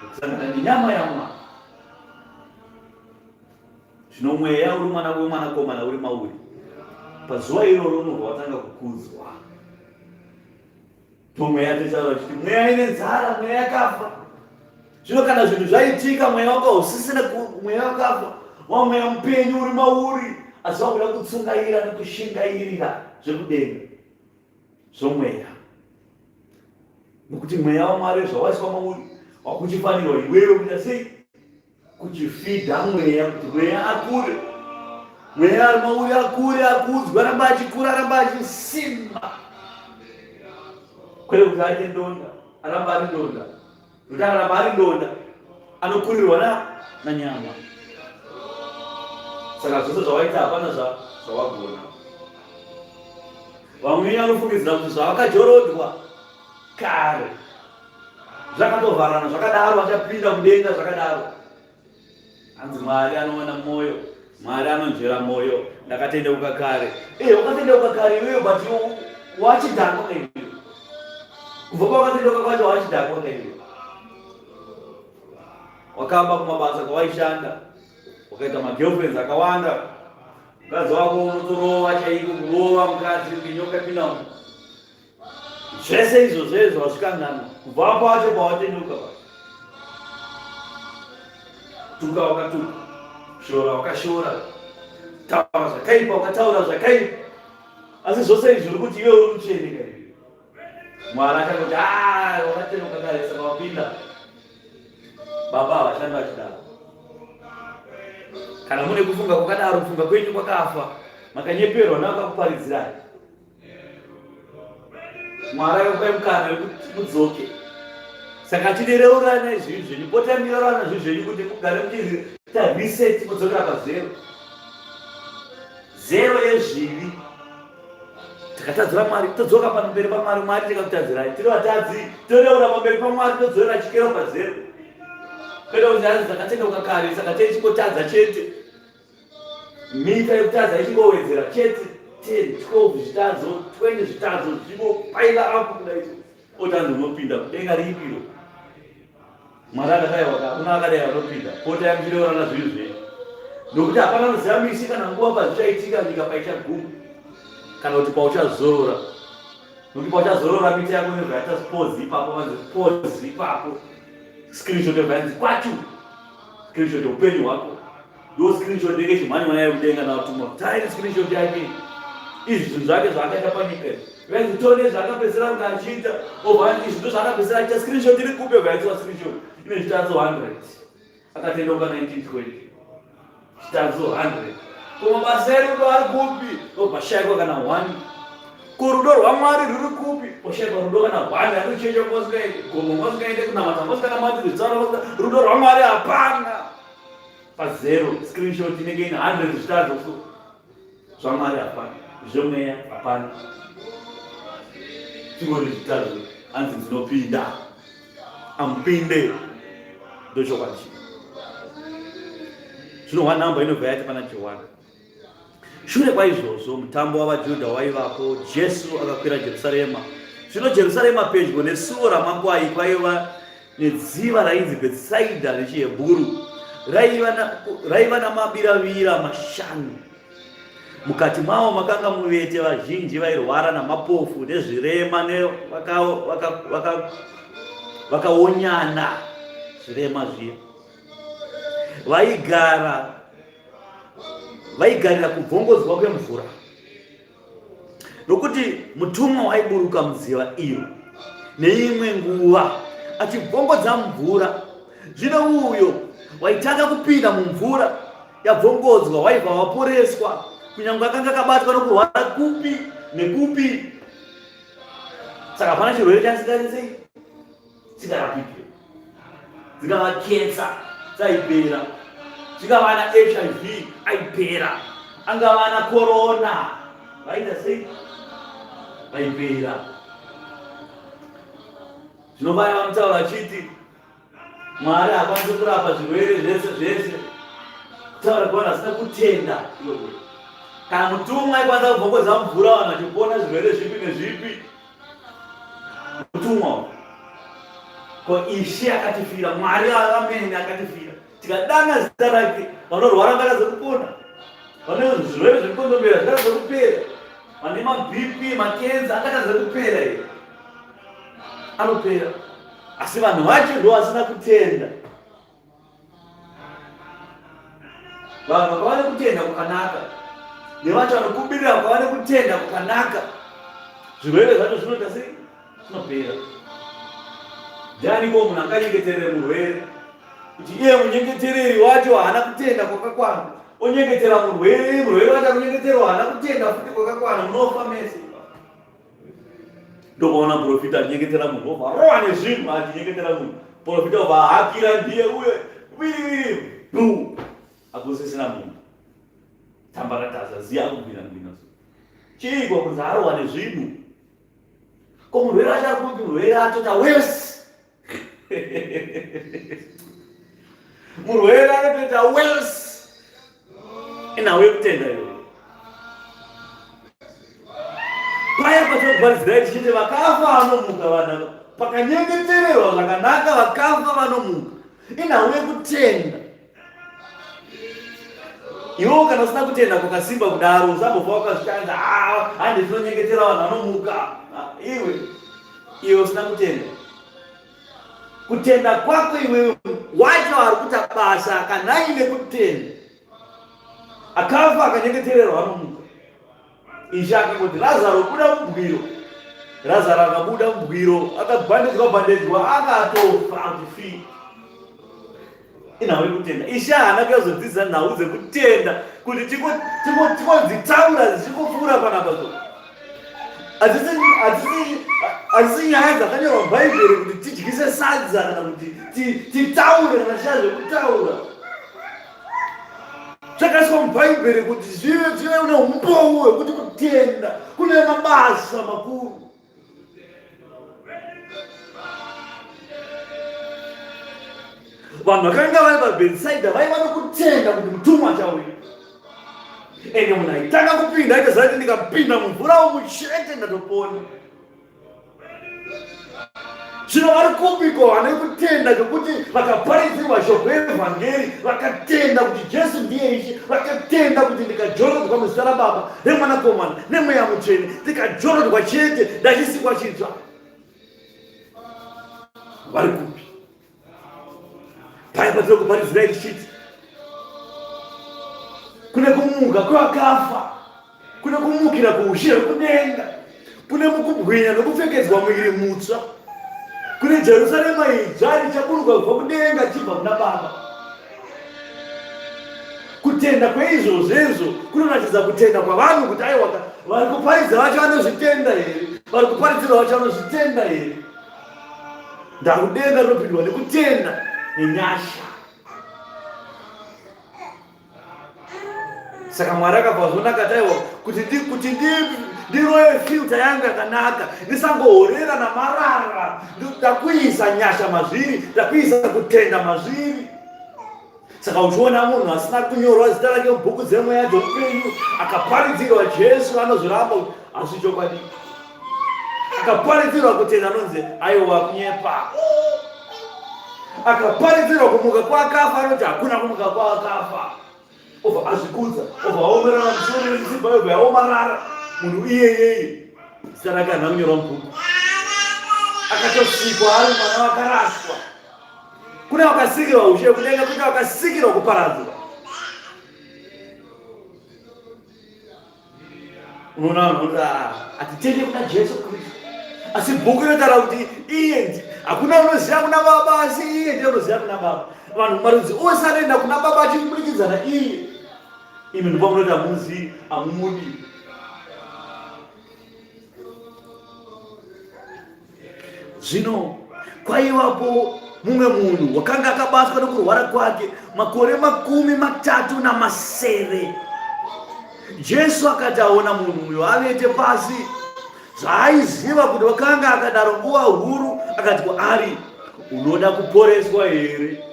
Speaker 1: yekusangana nenyama yaMwari. Zvino mweya uri mwana wemwanakomana uri mauri, pazuva iroro unobva watanga kukudzwa. Tomweya totaura chiti mweya ine nzara, mweya yakafa. Zvino kana zvinhu zvaitika, mweya wako hausisina, mweya wakafa, wa mweya mupenyu uri mauri, asi wakuda kutsungaira nekushingairira zvekudenga zvomweya, nokuti mweya waMwari zvawaiswa mauri, wakuchifanirwa iwewe kuita sei? Kuchifidha mweya kuti mweya akure, mweya ari mauri akure, akudzwe, aramba achikura, aramba achisimba, kwete kuti aite ndonda, aramba ari ndonda, nokuti akaramba ari ndonda anokurirwa na nanyama. Saka zvose zvawaita hapana zvawagona. Vamwe vanofungidzira kuti zvavakajorodwa kare zvakatovharana zvakadaro, vachapinda kudenga zvakadaro. Hanzi Mwari anoona mwoyo, Mwari anonzvera mwoyo. Ndakatendeuka kare. Eh, wakatendeuka kare iwewe, but wachidhakwa kaiwe. Kubva pawakatendeuka kwacho wachidhakwa kaiwe. Wakamba kumabasa kwawaishanda, wakaita magirlfriends akawanda. Mukadzi wako unotorova chaiko, kurova mukadzi kunyoka ipinda Zvese izvo zvezvo wazvikanganwa kubva pacho pawatendeuka pacho. Tuka wakatuka, shora wakashora, taura zvakaipa wakataura zvakaipa, asi zvose izvi uri kuti iwe uri mutsvene ka iwe. Mwari achangoti ah, wakatendeuka kare saka wapinda. Baba havashandi vachidaro. Kana mune kufunga kwakadaro, kufunga kwenyu kwakafa, makanyeperwa navakakuparidzirai. Mwari akakupai mukana wekuti mudzoke. Saka tireurana zvivi zvenyu, potai mureurana zvivi zvenyu kuti mugare muchiita reset, modzokera pazero. Zero yezvivi. Takatadzira Mwari, todzoka pamberi paMwari, Mwari tikakutadzirai. Tiri vatadzi, toreura pamberi paMwari, todzorera chikero pazero. Kwete kuti hanzi takatendeuka kare, saka tichingotadza chete. Mita yekutadza ichingowedzera chete 10, 12 zvitadzo, 20 zvitadzo zvichingopaila up kudai so. Otanzi unopinda kudenga ripi iro? Mwari akadai waka, hakuna akadai vanopinda. Potai muchireurana zvinhu zvenyu. Nokuti hapana anoziva misi kana nguva pazvichaitika nyika paichaguma kana kuti pauchazorora. Nokuti pauchazorora mita yako inobva yaita pause ipapo, vanzi pause ipapo. Screenshot yobva yanzi kwachu. Screenshot yeupenyu hwako. Ndo screenshot yake chimhanywa naye kudenga natumwa. Tai screenshot yake. Izvi zvinhu zvake zvaakaita panyika izvi. Vainzi tone zvaakapedzisira kunge achiita. Obva izvi ndo zvaakapedzisira achiita screenshot iri kupi obva yaitwa screenshot. Ine zvitadzo 100. Akatendeuka 1920. Zvitadzo 100. Ko mabasa erudo ari kupi? Obva shaikwa kana 1. Ko rudo rwaMwari ruri kupi? Poshaikwa rudo kana 1. Ari kuchecha kwasikaende gomo kwasikaende kunamata kwasikanamati zvitsara rudo rwaMwari hapana. Pazero screenshot inenge ine 100 zvitadzo so zvaMwari hapana, zvemweya hapana, tingori zvitadzo hanzi ndinopinda. Amupinde ndochokwadi chii. Zvino one number inobva yati pana Johani. Shure kwaizvozvo mutambo wavaJudha waivapo, Jesu akakwira Jerusarema. Zvino Jerusarema pedyo nesuo ramakwai kwaiva nedziva rainzi Bhetsaidha nechiHebhuru, raiva namabiravira mashanu. Mukati mawo makanga muvete vazhinji vairwara namapofu nezvirema vakaonyana zvirema zviya vaigara vaigarira kubvongodzwa kwemvura nokuti mutumwa waiburuka mudziva iro neimwe nguva achibvongodza mvura zvino uyo waitanga kupinda mumvura yabvongodzwa waibva waporeswa kunyange akanga akabatwa nokurwara kupi nekupi saka hapana chirwere chasingarisei Singarapike. Dzingava cancer dzaipera. Zvingava na HIV aipera. Angava na corona vaita sei? Vaipera. Zvino vaya vanotaura vachiti Mwari haakwanisi kurapa zvirwere zvese zvese. Kutaura kwevanhu vasina kutenda. Kana mutumwa aikwanisa kubvongodza mvura vanhu vachipona zvirwere zvipi nezvipi. Mutumwa ko Ishe akatifira, Mwari amene akatifira. Tikadana zita rake, vanorwara vangatadza kupona, vane zvirwere zvekukondombera zvingatadza kupera, vane maBP, makenza angatadza kupera here? Anopera, asi vanhu vacho ndo vasina kutenda. Vanhu vakava nekutenda kwakanaka nevacho vanokumbirira vakava nekutenda kwakanaka, zvirwere zvacho zvinoita sei? Zvinopera. Ndianiko munhu anganyengeterere murwere kuti iye munyengetereri wacho haana kutenda kwakakwana, onyengetera murwere, murwere wacho akunyengeterwa haana kutenda futi kwakakwana, munofa mese. Ndopaona profita achinyengetera munhu obva arohwa nezvinhu achinyengetera munhu. Profita obva ahakira ndiye uye wiri wiri bu akusisina munhu. Tambarataza ziya akugwina gwina so. Chiiko kunzi arohwa nezvinhu. Ko murwere wacho ari kupi murwere atota wese. Murwere anotoita wese. Inhau yekutenda iyoyo. Paya patinoparidzira tichiti vakafa vanomuka vana pakanyengetererwa zvakanaka vakafa vanomuka. Inhau yekutenda. Iwewo kana usina kutenda kwakasimba kudaro usambofa wakazvitanga ah, hande tinonyengetera vanhu vanomuka. Ah, iwe iwe usina kutenda kutenda kwako iwewe wacho ari kuita basa kana aine kutenda akafa akanyengetererwa anomuka Ishe akangoti Razaro buda mubwiro. Razaro akabuda mubwiro akabhandejwa bhandejwa akatofa kuti fi. Inhau yekutenda. Ishe haana kuzodzidzisa nhau dzekutenda kuti tikodzitaura dzichingopfuura panapa so. Hadzisi nyaya dzakanyorwa muBhaibheri kuti tidyise sadza kana kuti titaure kana tichaya zvekutaura. Zvakaiswa muBhaibheri kuti zvive zvive neumbowo hwekuti kutenda kune mabasa makuru. Vanhu vakanga vari paBhetsaida vaiva nokutenda kuti mutumwa achauya. Ende munhu aitanga kupinda aitoziva kuti ndikapinda mumvura umu chete ndatopona. Zvino vari kupiko vane kutenda chokuti vakaparidzirwa shoko yevhangeri vakatenda kuti Jesu ndiye Ishe, vakatenda kuti ndikajorodzwa muzita raBaba reMwanakomana neMweya Mutsvene, ndikajorodzwa chete ndachisikwa chitsva. Vari kupi? Paya patiri kuparidzirai tichiti kune kumuka kwevakafa, kune kumukira kuushe hwekudenga, kune mukubwinya nokupfekedzwa muviri mutsva, kune Jerusarema idzva richaburuka kubva kudenga chibva kuna Baba. Kutenda kweizvozvo izvo kunoratidza kutenda kwavanhu kuti aiwa vari kuparidza vacho vanozvitenda here, vari kuparidzirwa vacho vanozvitenda here. Ndakudenga rinopindwa nekutenda nenyasha. Saka Mwari akabva azviona akati aiwa kuti ndi kuti ndi Ndiroye filter yangu yakanaka, ndisangohorera namarara. Ndakuisa nyasha mazviri, ndakuisa kutenda mazviri. Saka uchiona munhu asina kunyorwa zita rake mubhuku dzemweya dzoupenyu akaparidzirwa Jesu anozviramba kuti asi chokwadi. Akaparidzirwa kutenda anonzi aiwa kunyepa. Akaparidzirwa kumuka kwakafa anoti hakuna kumuka kwakafa. Obva azvikudza, obva aomerera musoro nemusimba yobva yaomarara. Munhu iyeyeye zita rake harina kunyorwa mubhuku. Akatosikwa ari mwana wakaraswa. Kune vakasikirwa ushe kudenga, kune vakasikirwa kuparadzwa. Unoona vanhu vanoti ah, hatitende kuna Jesu Kristu, asi bhuku inotaura kuti iye hakuna unoziva kuna Baba asi iye ndiye unoziva kuna Baba. Vanhu marudzi ose anoenda kuna Baba achibudikidza naiye. Imi ndipo munoti hamuzivi, hamumudi. Zvino kwaivapo mumwe munhu wakanga akabatwa nokurwara kwake makore 37. Jesu akati aona munhu uyo avete pasi, zvaaiziva kuti wakanga akadaro nguva huru, akati kwaari, unoda kuporeswa here?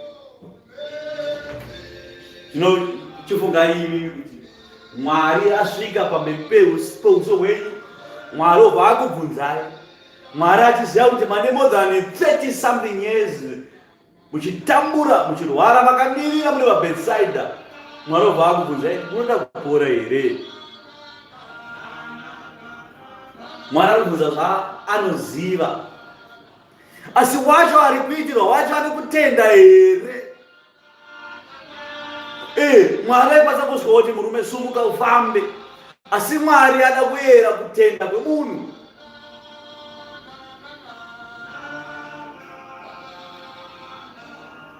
Speaker 1: Zvino chifungai imi kuti Mwari asvika pamberi peuso hwenyu, Mwari obva akubvunzai. Mwari achiziva kuti mane more than 30 something years muchitambura, muchirwara, makamirira muri paBethsaida. Mwari obva akubvunzai, munoda kupora here? Mwari ari kubvunza zvaanoziva, asi wacho ari kuitirwa wacho ane kutenda here? Eh, Mwari aikwanisa kusvika kuti murume sumuka ufambe, asi Mwari ada kuyera kutenda kwemunhu.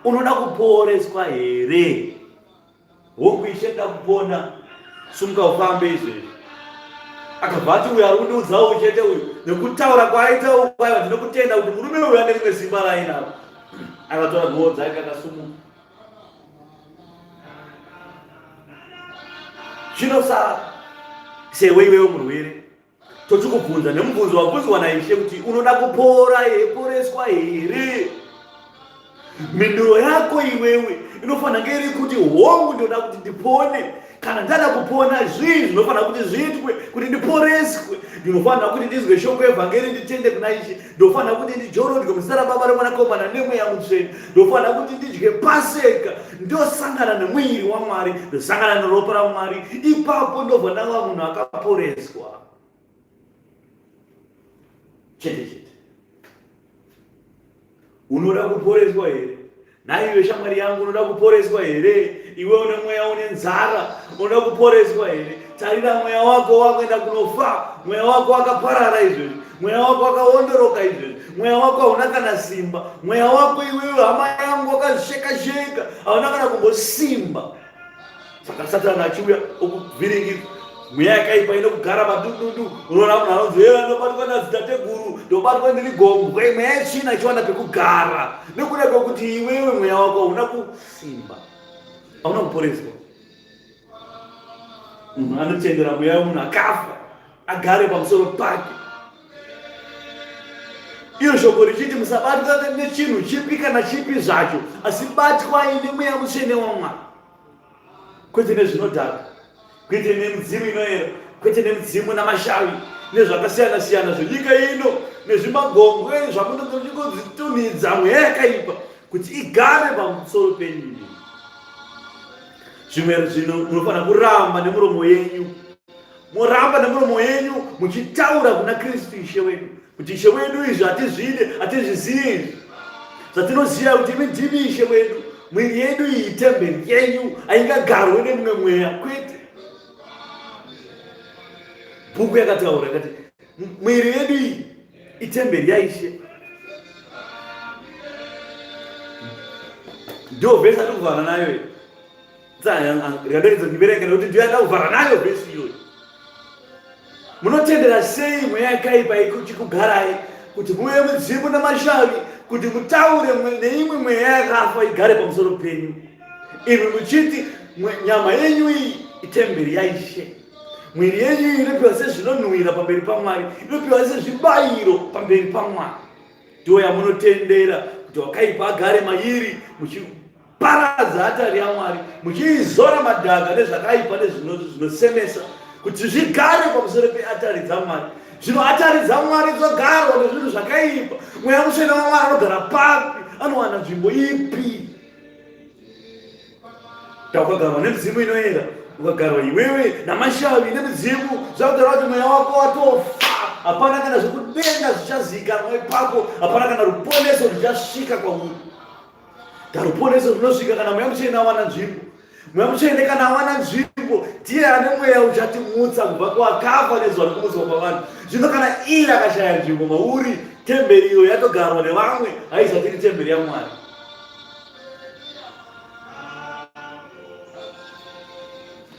Speaker 1: Unoda kuporeswa here? Hongu ishe ndoda kupona, sumuka ufambe izvezvi. Akabva ati uyu ari kundiudza uyu chete uyu nekutaura kwaaita uku aiwa ndinokutenda kuti murume uyu ane rimwe simba raainaro. Akatora nguo dzake akasumuka. Zvinosara sewe iwewe murwere tochikubvunza nemubvunzo wabvunzwa naIshe kuti unoda kupora here, poreswa here? Mhinduro yako iwewe inofanira kunge iri kuti hongu, ndinoda kuti ndipone. Kana ndada kupona, zvii zvinofanira kuti zviitwe kuti ndiporeswe? Ndinofanira kuti ndizwe shoko yevhangeri, nditende kuna Ishe. Ndofanira kuti ndijorodwe muzita raBaba, reMwanakomana neMweya Mutsvene. Ndofanira kuti ndidye Paseka, ndosangana nemuviri waMwari, ndosangana neropa raMwari. Ipapo ndobva ndava munhu akaporeswa chete chete. Unoda kuporeswa here? Nhaiwe shamwari yangu, unoda kuporeswa here? Iwe une mweya une nzara, unoda kuporeswa here? Tarira, mweya wako wakuenda kunofa, mweya wako wakaparara izvezvi, mweya wako wakaondoroka izvezvi, mweya wako hauna kana simba, mweya wako iwewe hama yangu wakazvisheka-sheka, hauna kana kumbosimba. Saka Satani achiuya okuvhiringidza mweya yakaipa inokugara padundundu, unoona munhu anonzi e ndobatwa nadzitateguru, ndobatwa ndiri gombwe, mweya yetsvina ichiwana pekugara nekuda kwekuti iwewe mweya wako hauna kusimba, hauna kuporeswa. Munhu anotendera mweya wemunhu akafa agare pamusoro pake. Iyo shoko richiti musabatwa nechinhu chipi kana chipi zvacho, asi batwai nemweya mutsvene waMwari, kwete nezvinodhaka, kwete nemidzimu inoera, kwete nemidzimu namashavi nezvakasiyana siyana zvenyika ino nezvimagongwe zvamunenge muchingodzitunhidza mweya yakaipa kuti igare pamusoro penyu. Zvimwe zvinhu munofanira kuramba nemuromo yenyu, moramba nemuromo yenyu muchitaura kuna Kristu Ishe wedu kuti Ishe wedu, izvi hatizvide, hatizvizive izvi. Zvatinoziva kuti imi ndimi Ishe wedu, mwiri yedu iyi temberi yenyu, haingagarwe nemumwe mweya, kwete. Bhuku yakataura yakati mwiri yedu iyi itemberi yaIshe. Ndiyo vhesi atikuvhara nayo iyi. Rikadaidzo ndiverenge nekuti ndiyo yandakuvhara nayo vhesi iyoyo. Munotendera sei mweya yakaipa ichikugarai kuti muve mudzimu namashavi kuti mutaure neimwe mweya yakafa igare pamusoro penyu, imwi muchiti nyama yenyu iyi itemberi yaIshe. Mwiri yenyu iyi inopiwa sezvinonhuhwira pamberi paMwari, inopiwa sezvibayiro pamberi paMwari. Ndiyo yamunotendera kuti wakaipa agare mairi, muchiparadza atari yaMwari, muchiizora madhaka nezvakaipa nezvinosemesa kuti zvigare pamusoro peatari dzaMwari. Zvino atari dzaMwari dzogarwa nezvinhu zvakaipa. Mweya Mutsvene waMwari anogara papi? Anowana nzvimbo ipi? Taukagarwa nemidzimu inoera, ukagarwa iwewe namashavi nemidzimu, zvakutaura kuti mweya wako watofa. Hapana kana zvekudenga zvichazivikanwa ipapo, hapana kana ruponeso ruchasvika kwauri. Ruponeso runosvika kana mweya mutsvene awana nzvimbo. Mweya mutsvene kana awana nzvimbo, ndiye ane mweya uchatimutsa kubva kuwakafa nezuva rekumutswa kwavanhu. Zvino kana iye akashaya nzvimbo mauri, temberi iyo yatogarwa nevamwe, haizati iri temberi yaMwari.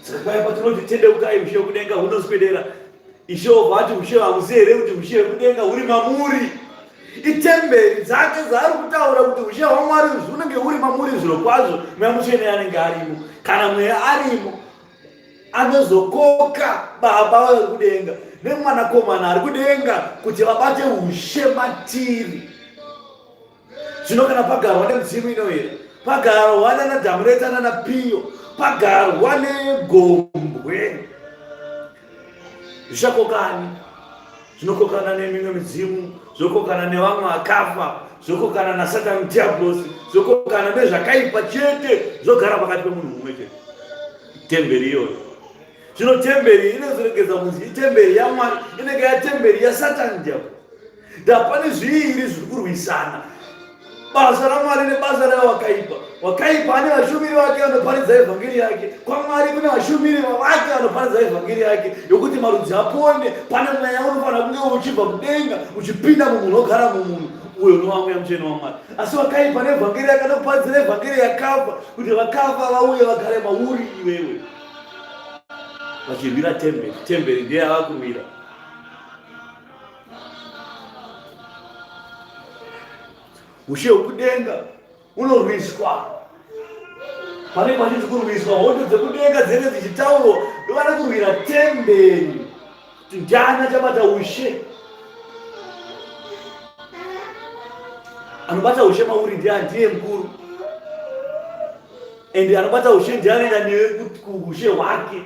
Speaker 1: Saka paya patinoti tendeukai ushe wekudenga hunoswedera, Ishe obva ati ushe hamuzi here kuti ushe hwekudenga huri mamuri? Itemberi dzake dzaari kutaura kuti ushe hwaMwari hunenge huri mamuri zvirokwazvo, Mweya Mutsvene anenge arimo. Kana Mweya arimo, anozokoka Baba vari kudenga neMwanakomana ari kudenga kuti vabate ushe matiri. Zvino kana pagarwa nemidzimu inoyera, pagarwa nana Dhamureta nana Piyo, pagarwa negombwe, zvichakokani zvinokokana nemimwe midzimu, zvokokana nevamwe vakafa, zvokokana nasatani diablosi, zvokokana nezvakaipa chete, zvogara pakati pemunhu mumwe chete. Temberi iyoyo. Zvino temberi inozoregedza kunzi itemberi yaMwari, inenge yatemberi yasatani diablosi. Ndapane zviiri zviri kurwisana, basa raMwari nebasa rewakaipa. Wakaipa ane vashumiri vake vanoparidza evhangeri yake. KwaMwari kune vashumiri vake vanoparidza evhangeri yake yokuti marudzi apone. Pane mweya unofanira kunge uchibva kudenga uchipinda mumunhu wogara mumunhu uyo unova mweya mutsvene waMwari. Asi wakaipa nevhangeri yake anokuparidzira evhangeri yakafa kuti vakafa vauye vagare mauri iwewe, vachirwira temberi. Temberi ndiye yava kurwira. Ushe hwekudenga unorwiswa. Pane pachinzi kurwiswa, hondo dzekudenga dzinenge dzichitaurwa, ndovana kurwira temberi kuti ndiani achabata ushe. Anobata ushe mauri ndiani? Ndiye mukuru. Ende anobata ushe ndiani anoenda newe kuushe hwake.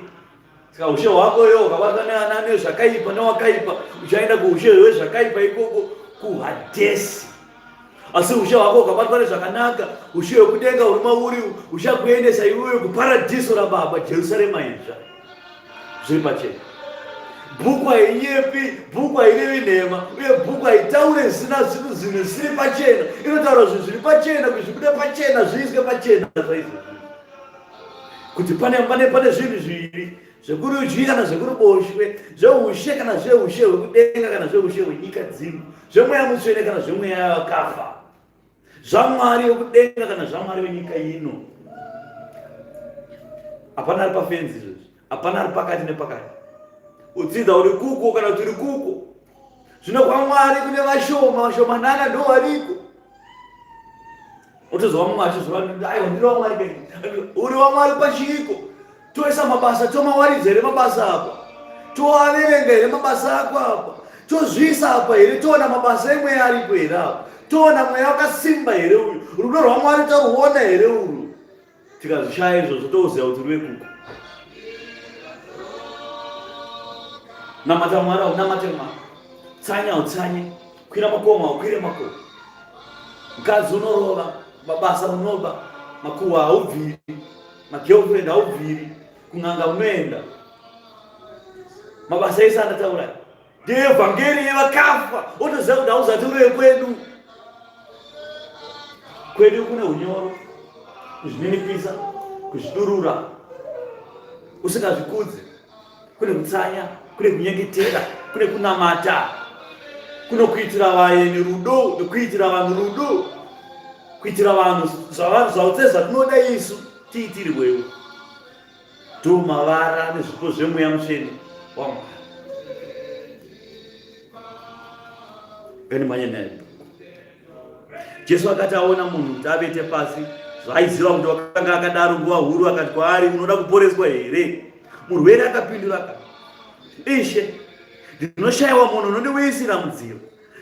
Speaker 1: Saka ushe hwako iwe ukabatwa nezvakaipa newakaipa uchaenda kuushe hwezvakaipa ikoko kuhadhesi. Asi ushe hwako ukabatwa nezvakanaka, ushe hwekudenga huri mauri uchakuendesa iwewe kuparadhiso raBaba, Jerusarema idzva. Zviri pachena. Bhuku hainyepi, bhuku hairevi nhema, uye bhuku haitaure zvisina zvinhu zvinhu zvisiri pachena. Inotaura zvinhu zviri pachena kuti zvibude pachena, zviiswe pachena zvaizvozvi. Kuti pane pane pane zvinhu zviviri zvekurudyi kana zvekuruboshwe, zveushe kana zveushe hwekudenga kana zveushe hwenyika dzino, zvemweya mutsvene kana zvemweya yavakafa, zvaMwari wekudenga kana zvaMwari wenyika ino. Hapana ari pafenzi izvozvi, hapana ari pakati nepakati. Udzidza uri kuko kana kuti uri kuko. Zvino kwaMwari kune vashoma, vashomanana ndo variko. Otozwa mumwe achizwa aiwa ndiri waMwari kai. Uri waMwari pachiiko? Toisa mabasa tomawaridza here mabasa apa? Toaverenga here mabasa ako apa? Tozviisa apa here? Toona mabasa emweya aripo here apa? Toona mweya wakasimba here uyu? Rudo rwaMwari taruona here urwu? Tikazvishaya izvozvo toziva kuti uri wekuko. Namata Mwari haunamate Mwari. Tsanya hautsanye. Kwira makomo haukwire makomo. Mukadzi unorova, mabasa unoba, makuhwa haubviri, magirlfriend haubviri, kun'anga unoenda. Mabasa ese andataura ndeevhangeri yevakafa, wotoziva kuti hauzati uri wekwedu. Kwedu kune unyoro, kuzvininipisa, kuzvidurura, usingazvikudzi. Kune kutsanya, kune kunyengetera, kune kunamata, kunokuitira vaeni rudo nekuitira vanhu rudo, kuitira vanhu zvautse zvatinoda isu tiitirwewo. Ndo mavara nezvipo zvemweya mutsvene waMwari. Ngandimhanye naye. Jesu akati aona munhu kuti avete pasi, zvaaiziva kuti wakanga akadaro nguva huru, akati kwaari, unoda kuporeswa here? Murwere akapindura akati, Ishe, ndinoshayiwa munhu unondiuyisira mudziyo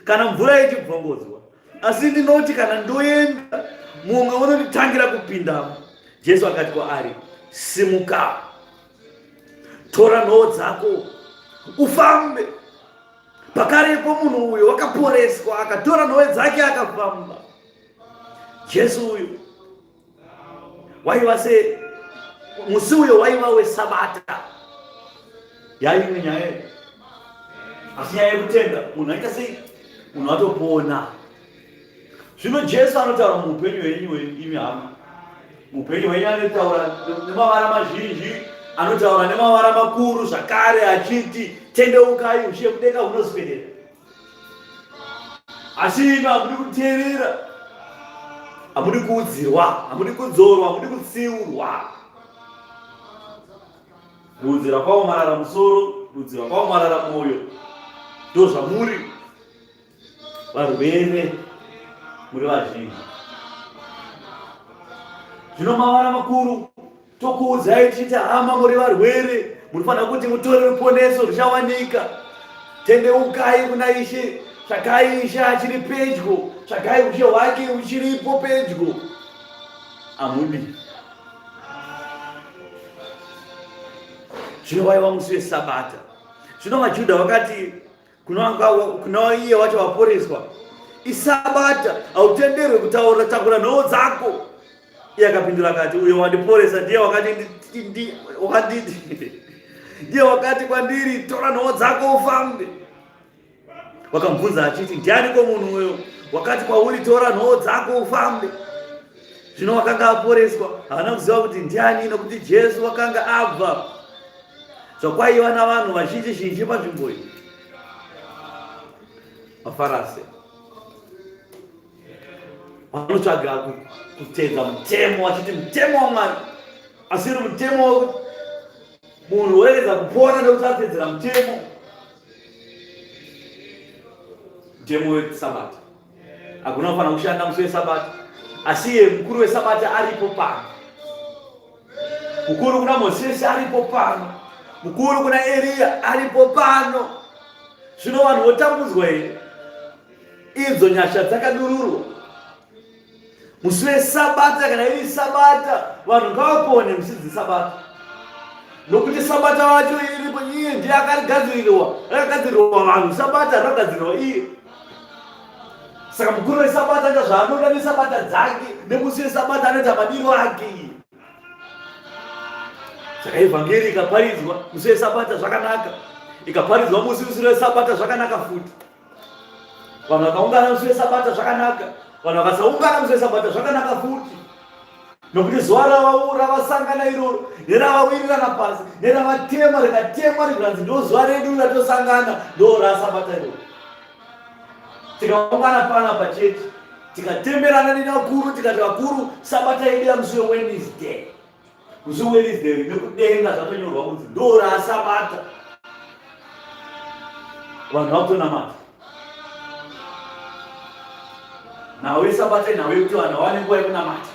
Speaker 1: kana mvura ichibvongodzwa, asi ndinoti kana ndoenda, mumwe unonditangira kupindamo. Jesu akati kwaari, Simuka, tora nhoo dzako ufambe. Pakarepo munhu uyo wakaporeswa, akatora nhowe dzake akafamba. Jesu uyu waiva se musi uyo waiva wesabata yaimwe nyaya asi nyaya yekutenda munhu aita sei munhu atopona zvino jesu anotaura muupenyu hwenyu imi hama muupenyu hwenyu anotaura nemavara mazhinji anotaura nemavara makuru zvakare achiti tendeukai ushe kudenga hunoswedera Asi imi hamudi kuteerera, hamudi kuudzirwa, hamudi kudzorwa, hamudi kutsiurwa. Kuudzira kwaomarara musoro, kuudzira kwaomarara mwoyo, ndozvamuri varwere, muri vazhinji. Zvino mavara makuru Tokuudzai tichiti hama muri varwere, munofanira kuti mutore ruponeso ruchawanika. Tendeukai kuna Ishe, tsvakai Ishe achiri pedyo, tsvakai ushe hwake uchiripo pedyo. Amudi. Zvino waiva musi weSabata. Zvino vaJudha vakati kuna iye wacho waporeswa, iSabata, hautenderwe kutaura takura nhoo dzako. Iye akapindura akati, uyo wandiporesa ndiye wakati wakanditi ndiye wakati kwandiri, tora nhoo dzako ufambe. Wakamubvunza achiti, ndianiko munhu uyo wakati kwauri, tora nhoo dzako ufambe? Zvino wakanga aporeswa haana kuziva kuti ndiani, nokuti Jesu wakanga abva zvakwaiva navanhu vazhinji zhinji panzvimbo iyi. VaFarase vanotsvaga kutedza mutemo vachiti mutemo wamwari asi iri mutemo munhu woregedza kupona nekuti atedzera mutemo mutemo wesabata hakuna kufanira kushanda musi wesabata asi iye mukuru wesabata aripo pano mukuru kuna mosesi aripo pano mukuru kuna eriya aripo pano zvino vanhu votambudzwa here Idzo nyasha dzakadururwa musi wesabata, kana iri sabata, vanhu ngavapone musi dzesabata, nokuti sabata wacho iripo, iye ndiye akarigadzirirwa, rakagadzirirwa vanhu sabata rakagadzirirwa iye. Saka mukuru wesabata anoita zvaanoda nesabata dzake, nemusi wesabata anoita madiro ake iye. Saka evhangeri ikaparidzwa musi wesabata zvakanaka, ikaparidzwa musi usiri wesabata zvakanaka futi. Vanhu vakaungana musi wesabata zvakanaka, vanhu vakasaungana musi wesabata zvakanaka futi, nokuti zuva ravasangana iroro neravawirirana pasi neravatema rikatemwa rikanzi ndo zuva redu ratosangana ndo rasabata iroro. Tikaungana pana pachechi tikatemerana nevakuru tikati vakuru sabata yedu yamusi weWednesday Musi weWednesday nekudenga zvatonyorwa kunzi ndo rasabata. Vanhu vakutonamata. Nhau yesabata inhau yekuti vanhu vawane nguva yekunamata.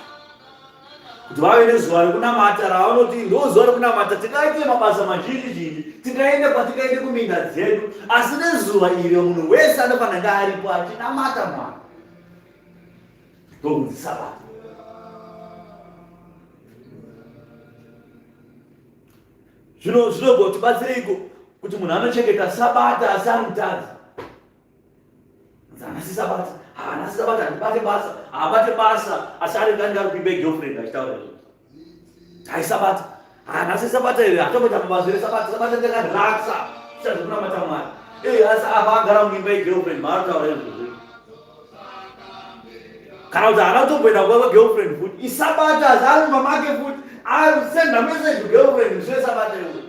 Speaker 1: Kuti vave nezuva rekunamata ravanoti ndo zuva rekunamata tingaite mabasa mazhinji zhinji, tingaende kwatingaende kuminda dzedu, asi nezuva iri munhu wese anofanira nga aripo achinamata Mwari. Ndokunzi sabata. Zvino zvinogotibatsireiko kuti munhu anochengeta sabata asi ari mutadzi? Haana sabata, haana sabata, handibate basa, haabate basa asi ari anenge ari kuimba girlfriend achitaura izvozvo. Haisabata, haana sabata here, hatomboita mabasa esabata, sabata ndakarilaksa, tichazvekunamata Mwari. Eh, asi apa agara muimba yegirlfriend maanotaura izvozvo. Kana kuti haana kutomboenda kuva kwegirlfriend futi, isabata asi ari mumba make futi, asenda message kugirlfriend musi wesabata iyoyo.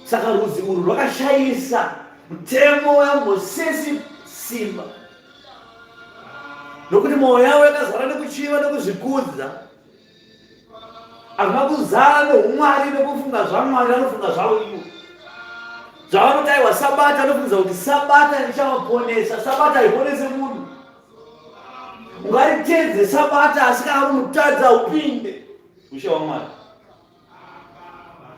Speaker 1: Saka rudzi urwu rwakashayisa mutemo waMosesi simba, nokuti mwoyo yavo yakazara nekuchiva nekuzvikudza. Hazvina kuzara neumwari nekufunga zvaMwari, vanofunga zvavo ivo. Zvavanoti aiwa sabata, anofungiza kuti sabata richavaponesa. Sabata haiponese munhu. Ungaritedze sabata asi kana uri mutadzi haupinde ushe waMwari.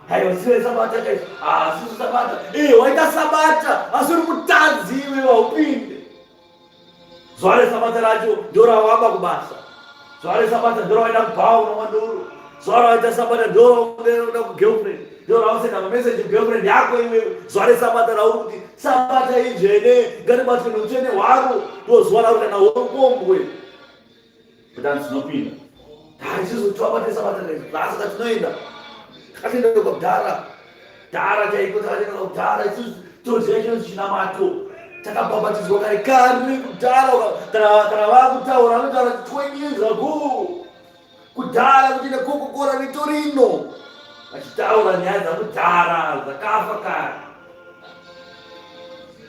Speaker 1: Haiwa siwe sabata kai. Ah, sisu sabata. Eh, waita sabata. Asi uri mutadzi iwe waupinde. Zuva resabata racho ndorawaba kubasa. Zuva resabata ndorawaenda kubhawa unomwa doro. Zuva rawaita sabata ndorawaenda kugirlfriend. Ndorausenda mameseji kugirlfriend yako iwewe. Zuva resabata rauri kuti sabata idzvene ngaribatwe neutsvene hwaro. Ndozuva rauri kana upombwe. Kuti hanzi tinopinda. Isusu tivabate sabata resu. Saka tinoenda. Takatoenda kudhara. Dhara chaiko takatoenda kudhara. Isusu toziva chinonzi chinamato. Takabhabhatidzwa kare kare kudhara. Kana vakutaura vanotaura 20 years ago. Kudhara kuti nekokokora netorino. Vachitaura nyaya dzakudhara dzakafa kare.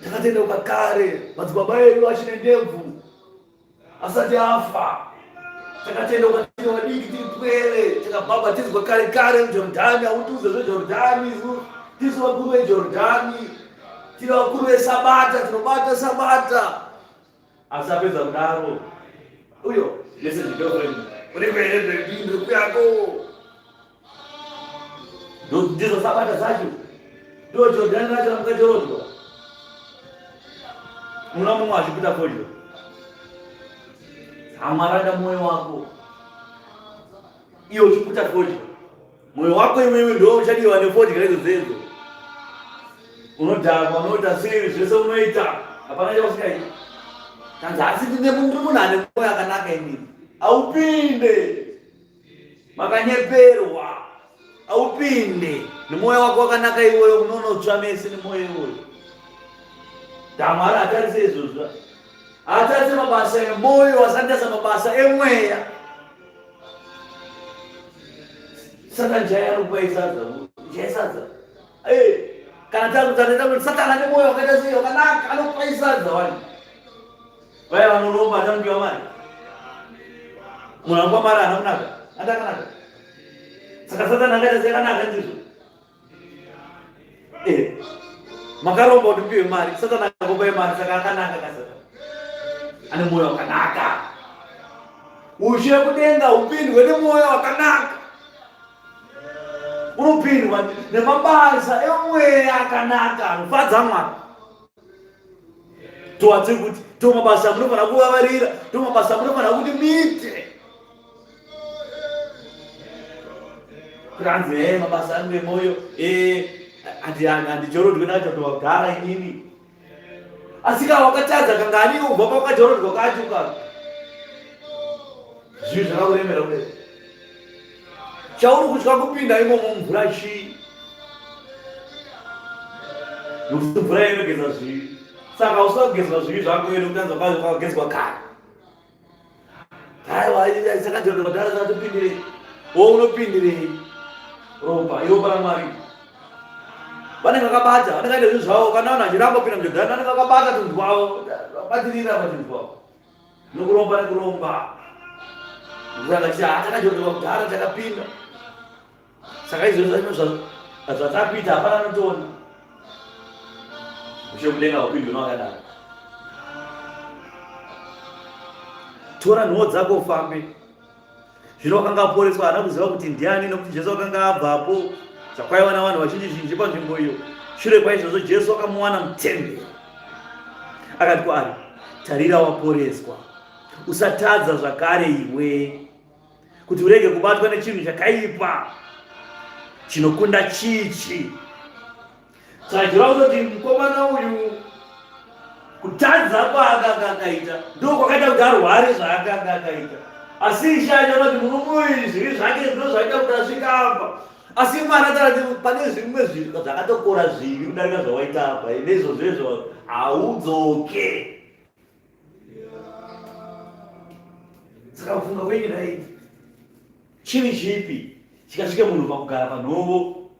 Speaker 1: Takatendeuka kare madzibaba edu achine ndebvu. asati afa takatendeuka tiri vadiki tiri pwere takabhabhatidzwa kare kare mujorodhani hautiudze zvejorodhani isu tisu vakuru vejorodhani tiri vakuru vesabata tinobata sabata asi apedza kudaro uyo message girlfriend uri kwere baby ndiri kuyako Ndizo sabata dzacho. Ndo Jordan racho ramukajorodzwa. Muna mumwe achikuta fodyo. Hamarada moyo wako. Iwe uchikuta fodyo. Moyo wako iwewe ndo uchadiwa nefodya idzo dzedzo. Unodhakwa, unoita sei zvese unoita. Hapana chausikaiti. Kanzi asi ndine munhu ane moyo akanaka inini. Haupinde. Makanyeperwa, aupinde nemwoyo wako wakanaka iwoyo, munonotsva mese nemwoyo iwoyo. Damwari hatarise izvozvo, hatarise mabasa emwoyo, asandiasa mabasa emweya. Saka njaya anokupa isadza, njaya sadza. Eh, kana takuti Satani ane mwoyo wakaita sei wakanaka, anokupa isadza wani. Vaya vanoromba vanopiwa mari. Munhu anopiwa mari haana kunaka. Ati akanaka. Saka Satani akaita seakanaka ndizvo. Eh. Makaromba kuti mupiwe mari. Satani akakupai mari saka akanaka ka Satani. Ane mwoyo wakanaka. Ushe kudenga upindwe nemwoyo wakanaka. Unopindwa nemabasa emweya akanaka anofadza Mwari. Toatiri kuti to mabasa amunofanira kuvavarira, to mabasa amunofanira kuti muite. Kuranzi eh mabasa angu emoyo eh handijorodwe nacho towagara inini. Asi kana wakatadza kangani kubva pawakajorodwa kacho ka zvinhu zvakakuremera kudai. Chauri kutya kupinda imomo mumvura chii? Nokuti mvura inogeza zvivi. Saka usina kugezwa zvivi zvako iwe nekuti anzi wakagezwa kare. Aiwa, saka ndodara sakatopindirei. Wo unopindirei? Ropa, iropa raMwari. Vanenge vakabata, vanenge vaine zvinhu zvavo, kana vanhu vachiramba kupinda mujodhani, vanenge vakabata tunhu twavo, vabatirira patunhu twavo. Nokuromba nekuromba. Saka takajorwa kudhara takapinda. Saka izvozvo zvacho zvatakuita hapana anotoona. Ushe kudenga upindwe nowakadaro. Tora nhoo dzako ufambe. Zvino wakanga aporeswa haana kuziva kuti ndiani nokuti Jesu akanga abvapo zvakwaiva navanhu vazhinji zhinji panzvimbo iyo. Shure kwaizvozvo Jesu akamuwana mutemberi akati kwaari, Tarira waporeswa, usatadza zvakare iwe, kuti urege kubatwa nechinhu chakaipa chinokunda chichi. Saka kutoti mukomana uyu kutadza kwaakanga akaita ndo kwakaita kuti arware zvaakanga akaita asi ishe achaona kuti murume uyu zvivi zvake ndo zvaita kuti asvika apa asi mwana taura kuti pane zvimwe zvinhu zvakatokora zvivi kudarika zvawaita apa neizvozvo izvo haudzoke saka kufunga kwenyu nhai chivi chipi chikasvike munhu pakugara panhovo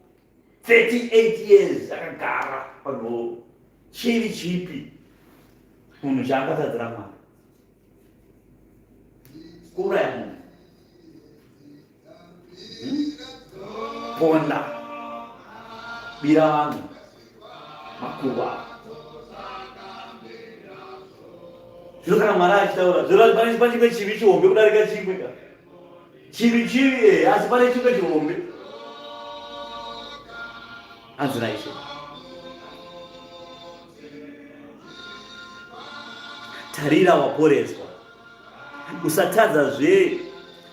Speaker 1: 38 years akagara panhovo chivi chipi munhu chaangatadzira Mwari kuuraya munhu hmm? Ponda bira vanhu makuva zvino kana Mwari achitaura zvino pane chimwe chivi chihombe kudarika chimwe ka chivi chivi eh, asi pane chimwe chihombe. Hanzi naIshe. Tarira waporeswa. Usatadza zve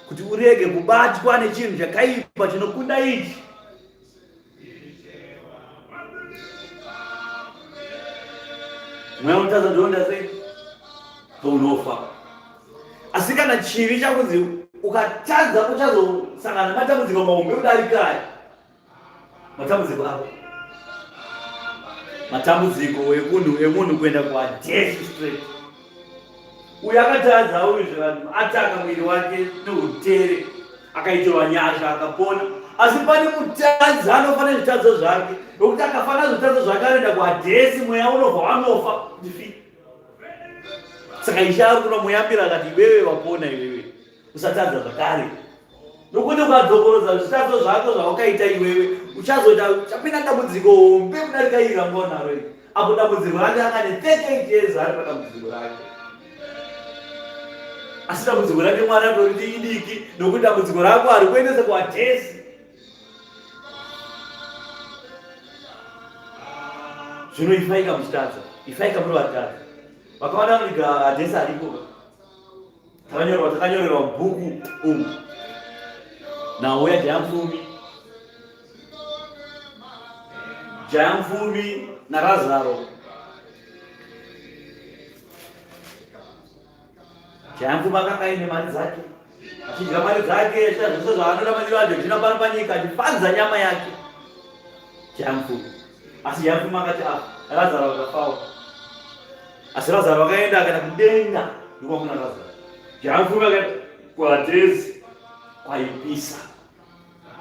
Speaker 1: kuti urege kubatwa nechinhu chakaipa chinokunda ichi. Mweya unotadza ndonda sei? Unofa. Asi kana chivi chakunzi ukatadza uchazosangana nematambudziko mahombe kudarika aya. Matambudziko ako. Matambudziko ekunhu emunhu kuenda kuadesi straight. Uyu akatadza uyu zvevanhu ataka muviri wake neutere akaitirwa nyasha akapona asi pane mutadzi anofa nezvitadzo zvake nokuti akafa nazvitadzo zvake anoenda kuadhesi mweya unobva wanofa kuti fi saka ishe ari kunomuyambira akati iwewe wapona iwewe usatadza zvakare nokuti ukadzokorodza zvitadzo zvako zvawakaita iwewe uchazoita uchapinda dambudziko hombe kudarika iri ranga unaro iri apo dambudziko rake anga ne 38 years ari padambudziko rake asi dambudziko rake mwari atoriti idiki nokuti dambudziko rako ari kuendesa kuadhesi zvino ifaika muchitadza ifaika muri vatadza vakawanda vanoiga adhesi ariko Takanyorerwa takanyorerwa bhuku umu. Nhau yaJaya Mfumi. Jaya Mfumi naRazaro. Jaya Mfumi akanga aine mari dzake. Achidya mari dzake, achiita zvose zvaanoda madiro aJojina pano panyika, achifanza nyama yake. Jaya Mfumi. Asi Jaya Mfumi akati ah, Razaro akafawo. Asi Razaro akaenda akaenda kudenga ndiko kuna Razaro. Jafu akaenda kuHadhesi kwaipisa.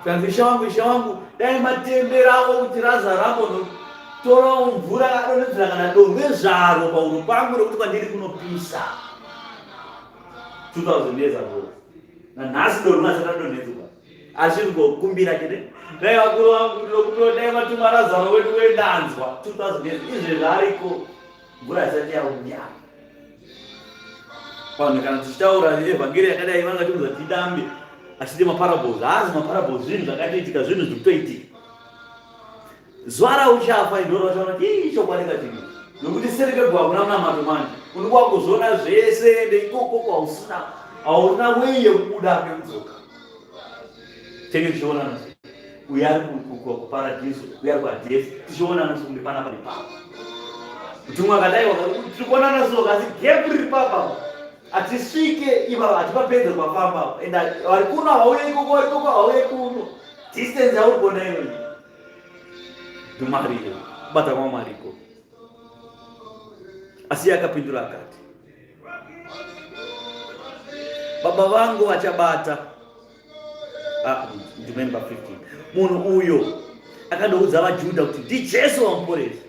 Speaker 1: Kanzi ishe wangu ishe wangu dai matenderawo kuti Razaro ambonotorawo mvura adonhedzera kana donhwe zvaro pauro pangu nekuti kwandiri kunopisa. 2000 years ago. Nanhasi donhwe asati adonhedzwa. Achiri kukumbira chete. Dai vakuru vangu ndinokumbira dai matuma Razaro wedu wendanzwa 2000 years izvezvi ariko. Mvura haisati yauya. Vanhu kana tichitaura evhangeri yakadai vanenge vachiudza tidambe achiti maparables. Haazi maparables, zvinhu zvakatoitika, zvinhu zviri kutoitika. Zuva rauchafa ndiro rachaona kuti ii chokwadi kachiri. Nokuti seri kweguva hakuna munamato manje. Unenge wakuzviona zvese ende ikoko kwausina hauna wei yekubuda pekudzoka. Tenge tichionana uyo ari kuparadhiso uyo ari kuhadhesi tichionana so kunge panapa nepapa kuti umwe akadai tiri kuonana so kasi gepu riri papa hatisvike ivava hatipapedze pafamba and vari kuno havauye ikoko vari ikoko havauye kuno distance yauri kuona iyoyi ndimwari iyo kubata kwamwari iko asi iye akapindura akati baba vangu vachabata ah, ndima namba 15 munhu uyo akandoudza vajudha kuti ndijesu wamuporesa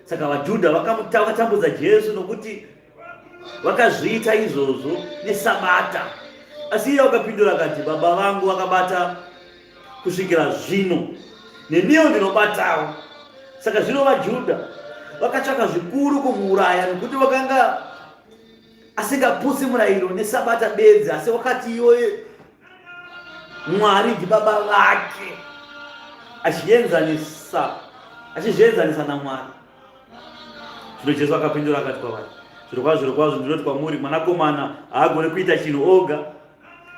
Speaker 1: saka vajudha vakatambudza jesu nokuti vakazviita izvozvo nesabata asi iye wakapindura akati baba vangu vakabata kusvikira zvino neniwo ndinobatawo saka zvino vajudha vakatsvaka zvikuru kumuuraya nokuti vakanga asingaputsi murayiro nesabata bedzi asi wakati iyoyo mwari ndibaba vake achienzanisa achizvienzanisa namwari zvino jesu akapindura akati kwavari zvirokwazvo zvirokwazvo ndinoti kwamuri mwanakomana haagone kuita chinhu oga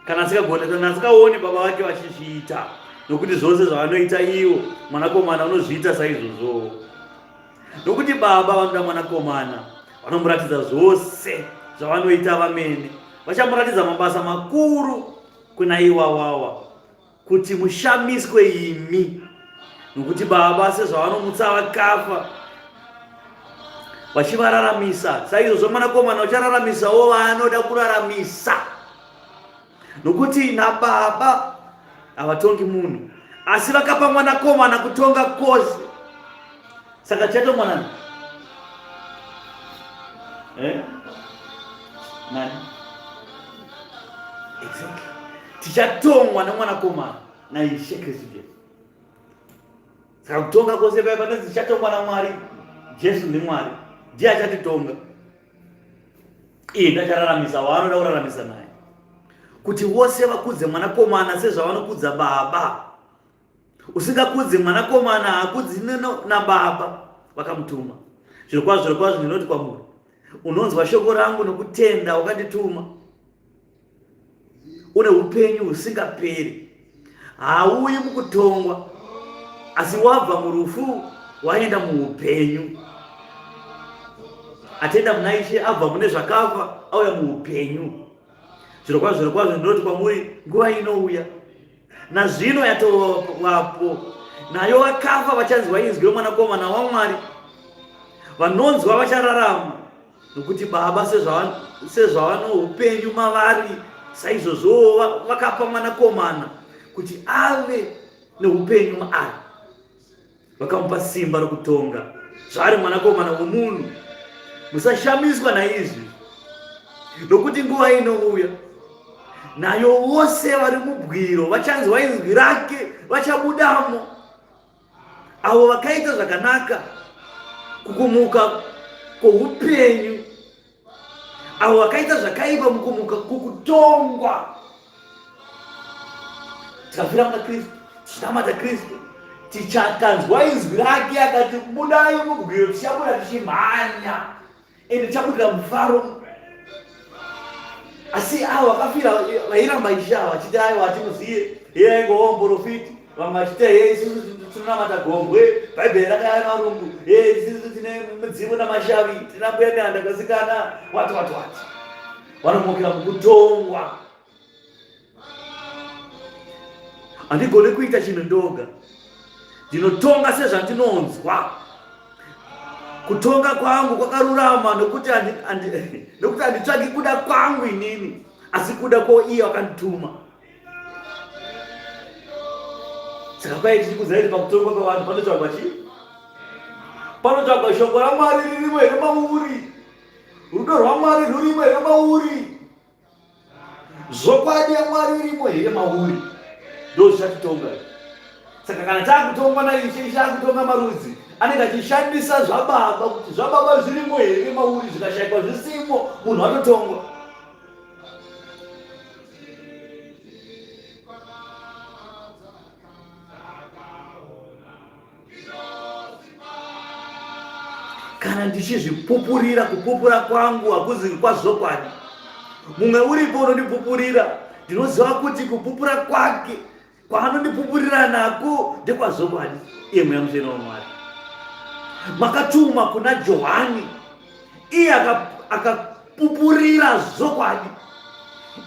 Speaker 1: kana asingagone kana asikaoni baba vake vachizviita nokuti zvose zvavanoita ivo mwanakomana unozviita saizvozvowo Nokuti Baba vanoda Mwanakomana, vanomuratidza zvose zvavanoita vamene. Vachamuratidza mabasa makuru kuna iwawawa, kuti mushamiswe imi. Nokuti Baba sezvavanomutsa vakafa vachivararamisa, saizvozvo Mwanakomana uchararamisawo vaanoda kuraramisa. Nokuti naBaba havatongi munhu, asi vakapa Mwanakomana kutonga kwose. Saka tichatongwa nani? Eh? Nani? Exactly. Tichatongwa neMwanakomana naIshe Kristu Jesu. Saka kutonga kwose kwaiva panonzi tichatongwa naMwari, Jesu ndiMwari, ndiye achatitonga. Iye ndiachararamisa waanoda kuraramisa naye, kuti vose vakudze Mwanakomana sezvavanokudza Baba. Usingakudzi Mwanakomana haakudzi naBaba vakamutuma. Zvirokwazvo, zvirokwazvo ndinoti kwamuri, unonzwa shoko rangu nokutenda wakandituma, une upenyu husingaperi, haauyi mukutongwa, asi wabva murufu waenda muupenyu. Atenda muna Ishe abva mune zvakafa auya muupenyu. Zvirokwazvo, zvirokwazvo ndinoti kwamuri, nguva inouya nazvino yatovapo, nayo vakafa vachanzwa inzwi roMwanakomana waMwari, vanonzwa vachararama. Nokuti Baba sezvavano upenyu mavari, saizvozvowo vakapa Mwanakomana kuti ave neupenyu maari. Vakamupa simba rokutonga zvaari Mwanakomana womunhu. Musashamiswa naizvi, nokuti nguva inouya nayo vose vari mubwiro vachanzwa inzwi rake, vachabudamo. Avo vakaita zvakanaka kukumuka kwoupenyu, avo vakaita zvakaipa mukumuka kukutongwa. Tikafira muna Kristu, tichinamata Kristu, tichakanzwa inzwi rake akati budai mubwiro, tichabuda tichimhanya ende tichabudira mufaro. Asi avo vakafira vairamba Ishe ava vachiti aiwa hatimuziye, iye aingova muporofiti. Vamwe vachiti hee isusu tinonamata gombwe, bhaibheri rakaya marungu, hee isusu tine midzimu namashavi, tina mbuya nehanda kasikana, wati wati wati. Vanomukira mukutongwa. Handigoni kuita chinhu ndoga, ndinotonga sezvandinonzwa. Kutonga kwangu kwakarurama nokuti handitsvaki kuda kwangu inini, asi kuda kwoiye wakandituma. Saka kwai tiri kuziva kuti pakutongwa kwevanhu panotsvagwa chii? Panotsvagwa shoko raMwari ririmo here mauri? Rudo rwaMwari rurimo here mauri? Zvokwadi yaMwari irimo here mauri? Ndo zvichatitonga. Saka kana taakutongwa naIshe, Ishe akutonga marudzi, anenge achishandisa zvababa kuti zvababa zvirimo here mauri, zvikashaikwa zvisimo, munhu atotongwa. Kana ndichizvipupurira, kupupura kwangu hakuzi kwazvokwadi. Mumwe uripo unondipupurira, ndinoziva kuti kupupura kwake kwaanondipupurira nako ndekwazvokwadi. Iye Mweya Mutsvene waMwari makatuma kuna Johani, iye akapupurira zvokwadi.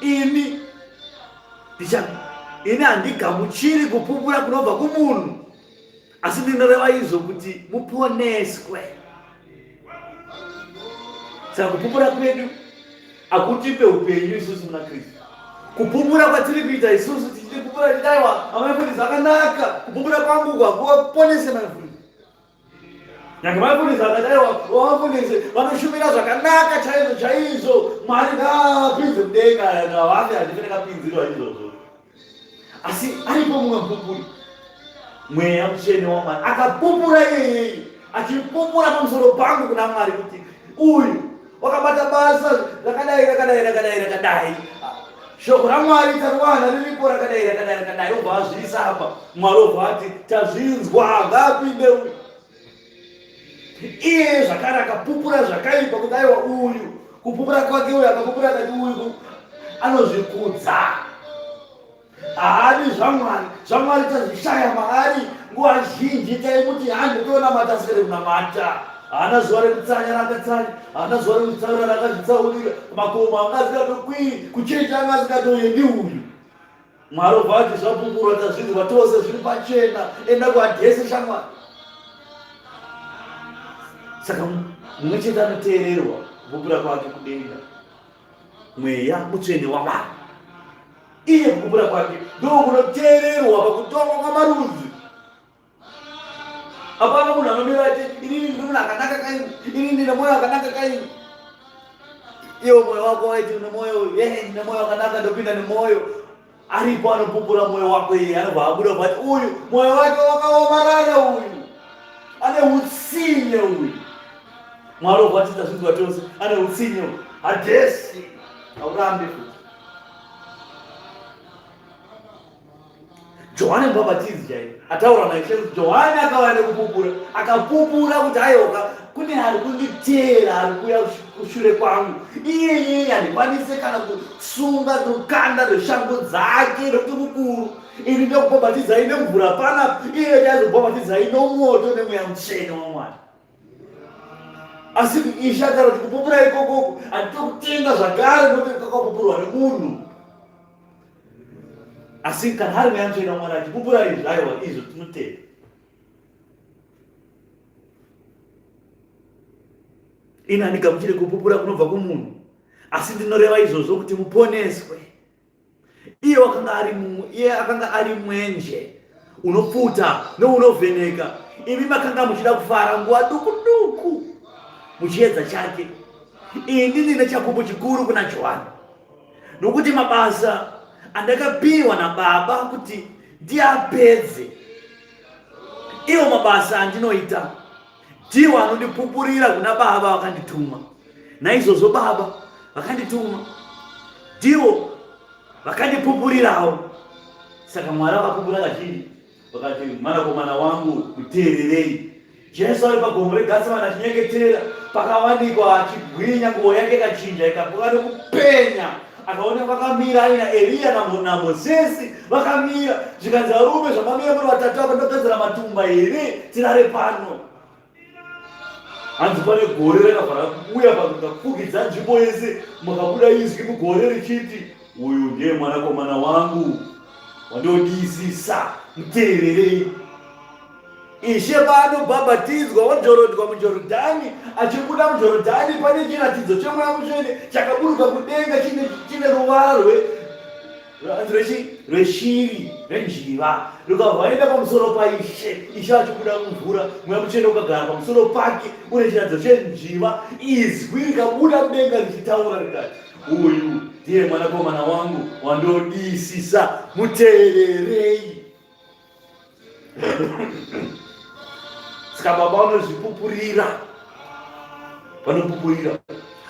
Speaker 1: Ini ini handigamuchiri kupupura kunobva kumunhu, asi ndinoreva izvo kuti muponeswe. Saka kupupura kwedu hakutipe upenyu isusu muna Kristu. Kupupura kwatiri kuita isusu tichitipupura tichidaiwa amai zvakanaka, kupupura kwangu kwakuvaponese mai mufundisi. Nyange mai mufundisi akadaiwa vamufundisi vanoshumira zvakanaka chaizvo chaizvo, Mwari ngaapinze mudenga, ngavafe, handife ndakapinzirwa izvozvo. Asi aripo mumwe mupupuri, Mweya Mutsvene waMwari akapupura iyeyeye, achipupura pamusoro pangu kuna Mwari kuti uyu wakabata basa rakadai rakadai rakadai rakadai, shoko raMwari tariwana riripo rakadai rakadai rakadai, obva azviisa apa. Mwari obva ati tazvinzwa, ngaapinde uyu. Iye zvakare akapupura zvakaipa kuti aiwa uyu kupupura kwake uyu akapupura akati uyu anozvikudza, haadi zvaMwari, zvaMwari tazvishaya maari. Nguva zhinji taimuti hande tonamata, asingade kunamata. Haana zuva rekutsanya raakatsanya, haana zuva rekuzvitsaurira raakazvitsaurira, makomo anga asingatokwiri, kuchechi anga asingatoendi uyu. Mwari obva ati zvapupurwa tazvinzwa tose zviri pachena, enda kuadhesi shamwari. Saka mumwe chete anoteererwa kupupura kwake kudenga, Mweya Mutsvene waMwari. Iye kupupura kwake ndokunoteererwa pakutongwa kwamarudzi. Hapana munhu anomira ati inini ndiri munhu akanaka kaini, inini ndine mwoyo wakanaka kaini. Iwo mwoyo wako waiti une mwoyo uyu, ee ndine mwoyo wakanaka, ndopinda nemwoyo. Aripo anopupura mwoyo wako iye, anobva abuda obva ati uyu mwoyo wake wakaomarara uyu, ane utsinye uyu. Mwari obva ati tazvinzwa tose, ane utsinye uyu, hadhesi, haurambi futi. Johane Mubhabhatidzi chaiye ataura naIshe kuti Johane akauya nekupupura, akapupura kuti aiwa kune ari kunditeera ari kuuya kushure kwangu, iyeye handikwanise kana kusunga rukanda rweshangu dzake nokuti mukuru. Ini ndokubhabhatidzai nemvura pana iye chaizobhabhatidzai nomoto nemweya mutsvene waMwari. Asi Ishe akataura kuti kupupura ikokoko handitokutenda zvakare nokuti kwakapupurwa nemunhu. Asi kana ari mweya mutsvene waMwari achipupura izvi, aiwa izvo tinotenda. Ini handigamuchire kupupura kunobva kumunhu, asi ndinoreva izvozvo kuti muponeswe. Iye wakanga ari iye akanga ari mwenje unopfuta nounovheneka, imi makanga muchida kufara nguva duku duku muchiedza chake. Ini ndine chapupu chikuru kuna Johani, nokuti mabasa andakapiwa naBaba kuti ndiapedze, iwo mabasa andinoita ndiwo anondipupurira kuna Baba vakandituma. Naizvozvo Baba vakandituma ndivo vakandipupurirawo. Saka Mwari akapupura kazhinji, vakati, mwanakomana wangu muteererei. Jesu ari pagomo reGatsemani achinyengetera, pakawanikwa achibwinya, nguo yake ikachinja ikabuka nokupenya. Akaonekwa akamira aina Eriya naMosesi vakamira, zvikanzi, varume, zvamamira muri vatatu apa, ndogadzira matumba here tirare pano? Hanzi pane gore rakabva rakuuya pakafukidza nzvimbo yese, makabuda izwi mugore richiti, uyu ndiye mwanakomana wangu wandodisisa, muteererei. Ishe paanobhabhatidzwa ojorodwa muJorodhani, achibuda muJorodhani pane chiratidzo cheMweya Mutsvene chakaburuka kudenga chine ruvara rweshiri renjiva rukabva pamusoro paIshe. Ishe achibuda mumvura, Mweya Mutsvene ukagara pamusoro pake une chiratidzo chenjiva. Izwi rikabuda mudenga richitaura rikati, uyu ndiye mwanakomana wangu wandodisisa, muteererei. Saka baba vanozvipupurira, vanopupurira.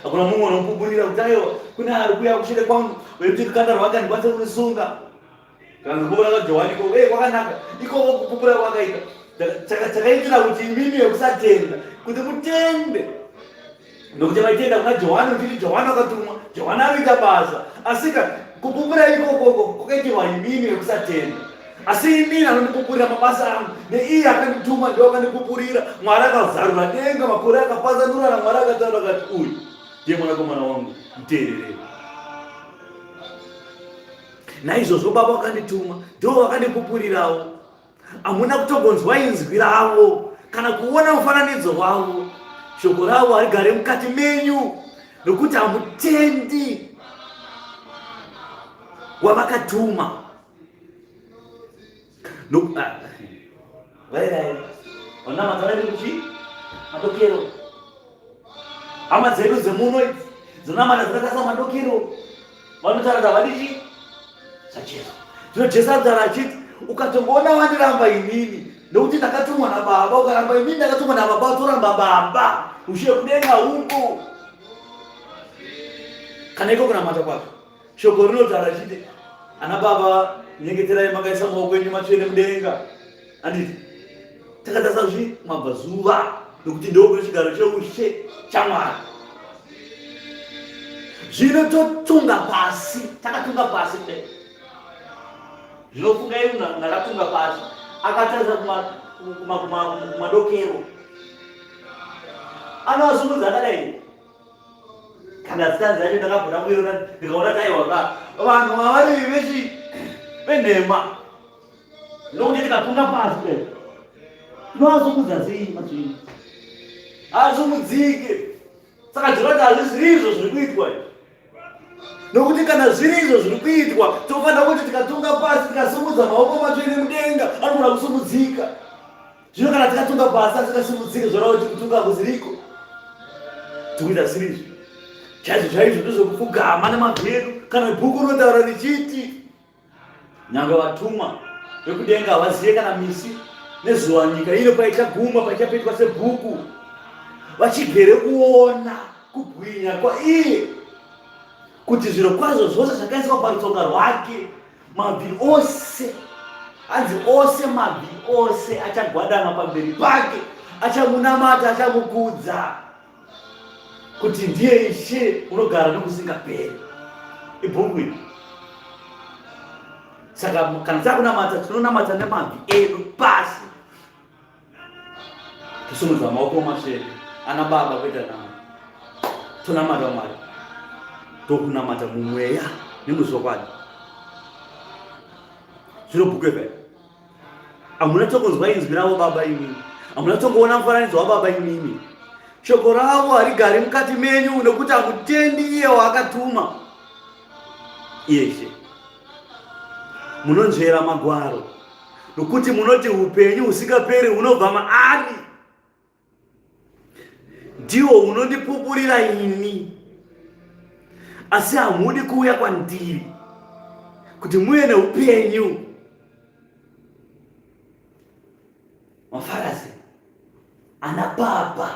Speaker 1: Hakuna mumwe unopupurira kuti aiwa kune ari kuuya kushure kwangu wekuti rukanda rwake handikwanise kurisunga. Kana kupupura kwaJohani ikoko, ee kwakanaka ikoko kupupura kwakaita chakaitira kuti imimi yekusatenda kuti mutende nokuti vaitenda kuna Johani uchiti Johani akatumwa, Johani anoita basa. Asika kupupura ikokoko kwakaitirwa imimi yekusatenda. Asi imini anondipupurira mabasa angu, neiye akandituma ndiwo akandipupurira. Mwari akazarura denga, makore akapazanurana, Mwari akataura akati, uyu ndiye mwanakomana wangu, muteererei. Naizvozvo Baba vakandituma, ndivo vakandipupurirawo. Hamuna kutogonzwa inzwi ravo kana kuona mufananidzo wavo. Shoko ravo harigare mukati menyu, nokuti hamutendi wavakatuma. Vairai vanamata vaende kuchi madokero. Hama dzedu dzemuno idzi dzinonamata dzakatarisa madokero, vanotaura kuti havadi chii zvaJesu. Zvino Jesu anotaura achiti, ukatongoona wandiramba inini nokuti ndakatumwa nababa, ukaramba inini ndakatumwa nababa, utoramba baba, ushe kudenga huko. Kana iko kunamata kwake Shoko rinotaura richiti ana baba nyengeterai makaisa maoko enyu matsvene mudenga. Handiti takatarisa zvi mabvazuva nokuti ndokune chigaro cheushe chaMwari. Zvino totunga pasi, takatunga pasi kudai. Zvino fungai munhu ndakatunga pasi akatarisa kumadokero. Anoazungudza akadai. Kana stanzi yacho ndakabvona kuiona ndikaona kuti aiwa ka vanhu vavari vechi venhema nokuti tikatunga pasi pe tinoazungudza sei madzvini azungudzike saka zvinoti hazvisiri izvo zviri kuitwa izvi nokuti kana zviri izvo zviri kuitwa tofanira kuti tikatunga pasi tikasumudza maoko matsvene mudenga anogona kusumudzika Zvino kana tikatunga pasi asikasimudzike zvoreva kuti kutunga hakuziriko. Tikuita zviri izvi. Chaizvo chaizvo ndezvekupfugama nemabvi edu. Kana bhuku rinotaura richiti nyangwe vatumwa vekudenga havazive kana misi nezuva nyika ino paichaguma paichapetwa sebhuku vachigere kuona kubwinya kwaiye kuti zviro kwazvo zvose zvakaiswa parutsoka rwake mabvi ose. Hanzi ose mabvi ose achagwadama pamberi pake, achamunamata, achamukudza kuti ndiye Ishe unogara nokusingaperi. Ibhuku iri. Saka kana takunamata tinonamata nemabvi edu pasi, tosimudza maoko masvere ana baba kuita nama, tonamata Mwari, tokunamata mumweya nemuzvokwadi. Zvino bhuku evhai hamuna tokunzwa inzwi ravo baba imimi, hamuna tongoona mufananidzo wababa imimi. Shoko ravo harigari mukati menyu nokuti hamutendi iye waakatuma. Iyeshe munonzvera magwaro nokuti munoti upenyu husingaperi hunobva maari, ndiwo unondipupurira ini, asi hamudi kuuya kwandiri kuti muve neupenyu. Mafarasi ana papa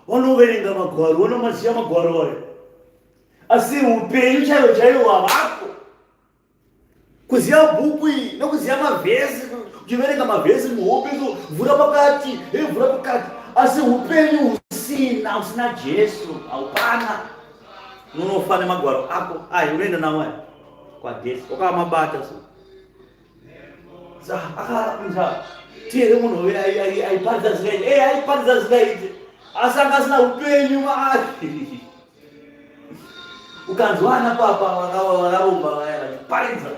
Speaker 1: vanoverenga magwaro, vanomaziva magwaro ayo, asi upenyu chaiwo chaiwo havapo. Kuziva bhuku iyi nokuziva mavhesi, uchiverenga mavhesi muhope so, vhura pakati, hey, vhura pakati, asi upenyu husina, usina Jesu haupana. Unonofa nemagwaro ako ayi, unoenda nawo aya kwaJesu wakamabata so akakunza tiere munhu uyu aiparidza zvingaite, e aiparidza zvingaite, asi anga asina upenyu maari. Ukanzwa ana papa vakaromba vaya vachiparidza,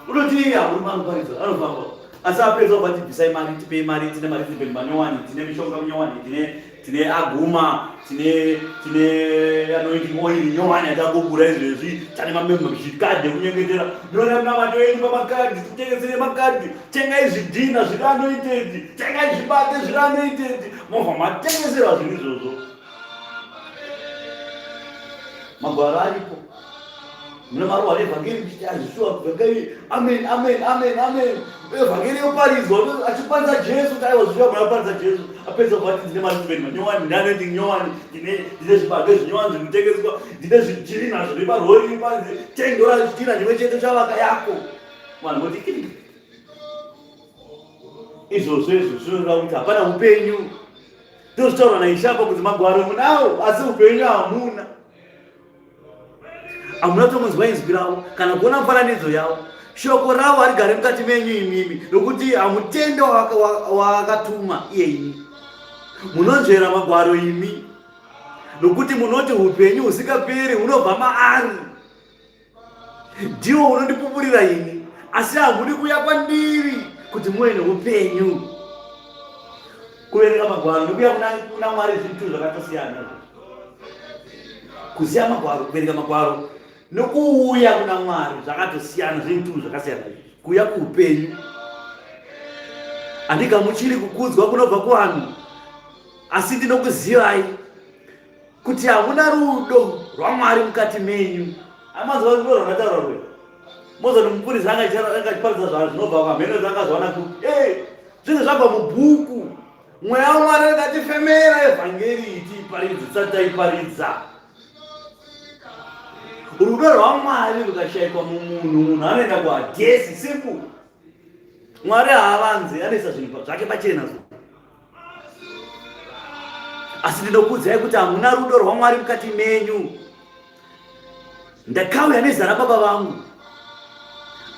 Speaker 1: unoti iye hauri anoparidza, anofamba asi apedza ubva tibvisai mari, tipei mari, tine mari tibeni manyowani, tine mishonga minyowani, tine tine aguma, tine tine anointing oil nyowani yatangobura izvezvi, tane mamembership card ekunyengetera, ndinoda munamato yenyu pamakadhi, titengesere makadhi, tengai zvidhina zviri anointed, tengai zvibate zviri anointed, movha matengeserwa zvinhu izvozvo. Magwaro aripo, mune maruwa evhangeri muchiti azvishuwa vhangeri, amen amen amen amen, evhangeri yoparidzwa achiparidza Jesu, kuti aiwa zvishuwa muna paridza Jesu, apedza kubva ati ndine maritibeni manyowani, ndine anointing nyowani, ndine ndine zvibage zvinyowani zviri kutengeswa, ndine zvidhina zviri parori panze, tendora zvidhina chimwe chete chavaka yako. Vanhu voti kiri izvozvo izvo zvinoreva kuti hapana upenyu. Ndozvitaurwa naIshe apa kuti magwaro munawo asi upenyu hamuna. Hamuna kutomunzwa inzwi ravo kana kuona mufananidzo yavo. Shoko ravo harigare mukati menyu imimi nokuti hamutende waakatuma iye imi. Munonzvera magwaro imi nokuti munoti upenyu husingaperi hunobva maari. Ndiwo unondipupurira ini, asi hamudi kuuya kwandiri kuti muve neupenyu. Kuverenga magwaro nekuuya kuna Mwari zvinhu zvakatosiyana. Kuziva magwaro, kuverenga magwaro nokuuya kuna Mwari zvakatosiyana, zvinhu zvakasiyana. Kuuya kuupenyu. Handigamuchiri kukudzwa kunobva kuvanhu, asi ndinokuzivai kuti hamuna rudo rwaMwari mukati menyu. Amanzwa rudo rwakataurwa rwe mozoti mupurisa anga achiparidza zvanhu zvinobva pamheno zvaanga zvawana kupi? Ee, zvinhu zvabva mubhuku. Mweya waMwari anenge atifemera evhangeri iyi tiiparidze, tisati taiparidza. Rudo rwaMwari rukashaikwa mumunhu, munhu anoenda kuhadhesi. Simple. Mwari haavanze, anoisa zvinhu zvake pachena so. Asi ndinokuudzai kuti hamuna rudo rwaMwari mukati menyu. Ndakauya nezita rababa vangu,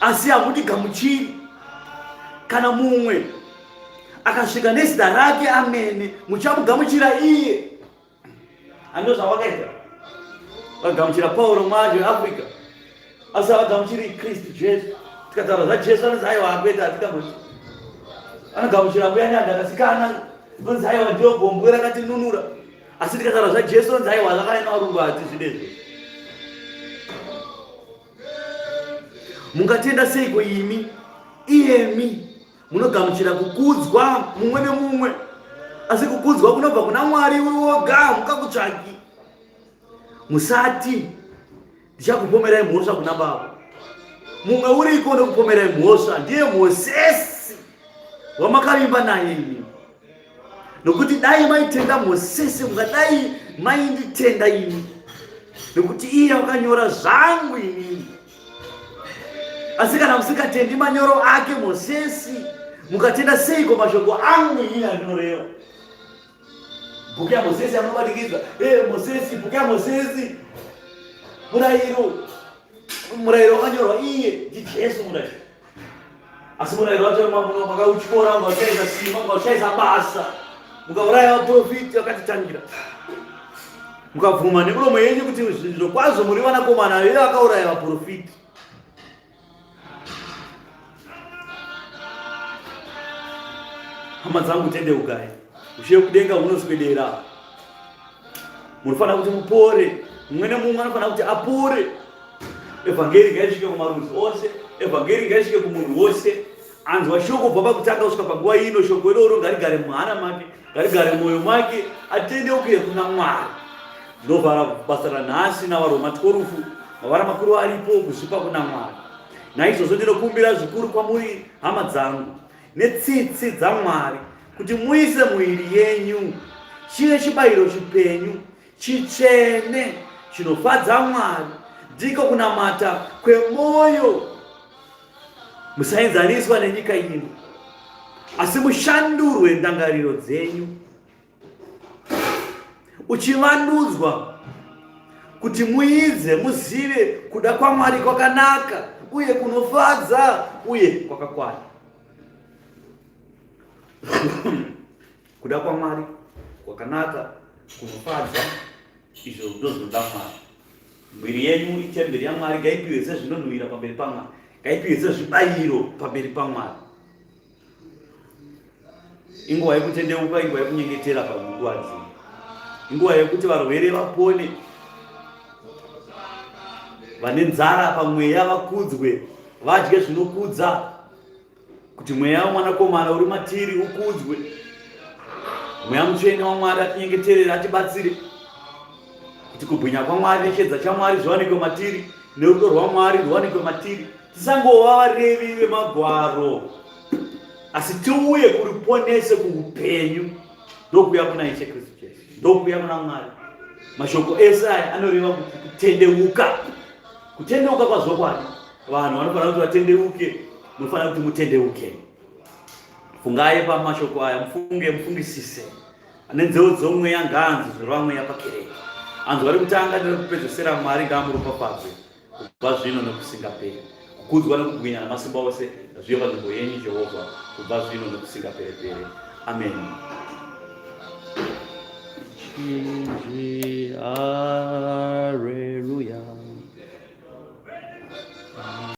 Speaker 1: asi hamundigamuchiri. Kana mumwe akasvika nezita rake amene, muchamugamuchira iye. Ando zvawakaita, vagamuchira Pauro mwacho weAfrica, asi havagamuchiri Kristu Jesu. Tikataura zvaJesu anonzi aiwa akwete, hatigamuchiri. Anogamuchira mbuya Nyanda akasikana, anonzi aiwa ndiyo gombwe rakatinunura. Asi tikataura zvaJesu anonzi aiwa zvakauya nevarungu, hatizvide izvozvo. Mungatenda seiko imi iyemi munogamuchira kukudzwa mumwe nemumwe, asi kukudzwa kunobva kuna Mwari uri woga hamungakutsvaki? Musati ndichakupomerai mhosva kuna Baba. Mumwe uriko nekupomerai mhosva ndiye Mosesi wamakavimba naye imi. Nokuti dai maitenda Mosesi, mungadai mainditenda ini, nokuti iye wakanyora zvangu inini. Asi kana musingatendi manyoro ake Mosesi, mukatenda seiko mashoko angu inini andinoreva? Bhuku yaMosesi yamunobatikidzwa, e Mosesi, bhuku yaMosesi, murayiro, murayiro wakanyorwa iye ndiJesu murayiro. Asi murayiro wacho makautyora, mukauchaisa simba, mukauchaisa basa, mukauraya vaprofiti vakatitangira, mukabvuma nemiromo yenyu kuti zvirokwazvo muri vanakomana veve vakauraya vaprofiti. Hama dzangu, tendeukai, ushe kudenga hunoswedera. Munofanira kuti mupore, mumwe nemumwe anofanira kuti apore. Evhangeri ngaisvike kumarudzi ose, evhangeri ngaisvike kumunhu wose. Anzwa shoko kubva pakutanga kusvika panguva ino, shoko iroro ngarigare muhana make, ngarigare mumwoyo make, atendeukire kuna Mwari. Ndinovhara basa ranhasi naVaRoma 12, mavara makuru aripo kuzvipa kuna Mwari. Naizvozvo ndinokumbira zvikuru kwamuri hama dzangu, netsitsi dzaMwari, kuti muise muviri yenyu chive chibayiro chipenyu chitsvene chinofadza Mwari, ndiko kunamata kwemwoyo. Musaenzaniswa nenyika ino, asi mushandurwe ndangariro dzenyu, uchivandudzwa kuti muidze muzive kuda kwaMwari kwakanaka uye kunofadza uye kwakakwana. Kuda kwaMwari kwakanaka kunofadza, izvo ndozvinoda Mwari. Mwiri yenyu itemberi yaMwari, ngaipiwe sezvinonhuwira pamberi paMwari, ngaipiwe sezvibayiro pamberi paMwari. Inguva yekutendeuka, inguva yekunyengetera panguva dzino, inguva yekuti varwere vapone, vane nzara pamweya vakudzwe, vadye zvinokudza. Kuti mweya womwanakomana uri matiri ukudzwe. Mweya mutsvene waMwari atinyengeterere, atibatsire kuti kubwinya kwaMwari nechiedza chaMwari zviwanikwe matiri, nerudo rwaMwari rwuwanikwe matiri. Tisangova varevi vemagwaro, asi tiuye kuriponese kuupenyu, ndokuuya kuna Ishe Kristu Jesu, ndokuuya kuna Mwari. Mashoko ese aya anoreva kuti kutendeuka, kutendeuka kwazvokwadi. Vanhu vanofanira kuti vatendeuke, munofanira kuti mutendeuke. Fungai pamashoko aya, mufunge, mufungisise. Ane nzeu dzomweya ngaanzwe zvinoreva mweya pakereke. Anzwa rekutanga nerekupedzesera, Mwari ngaamuropafadze kubva zvino nokusingaperi. Kukudzwa nokubwinya namasimba ose ngazvive panzvimbo yenyu Jehovha kubva zvino nokusingaperepere. Ameni. Chinji, hallelujah.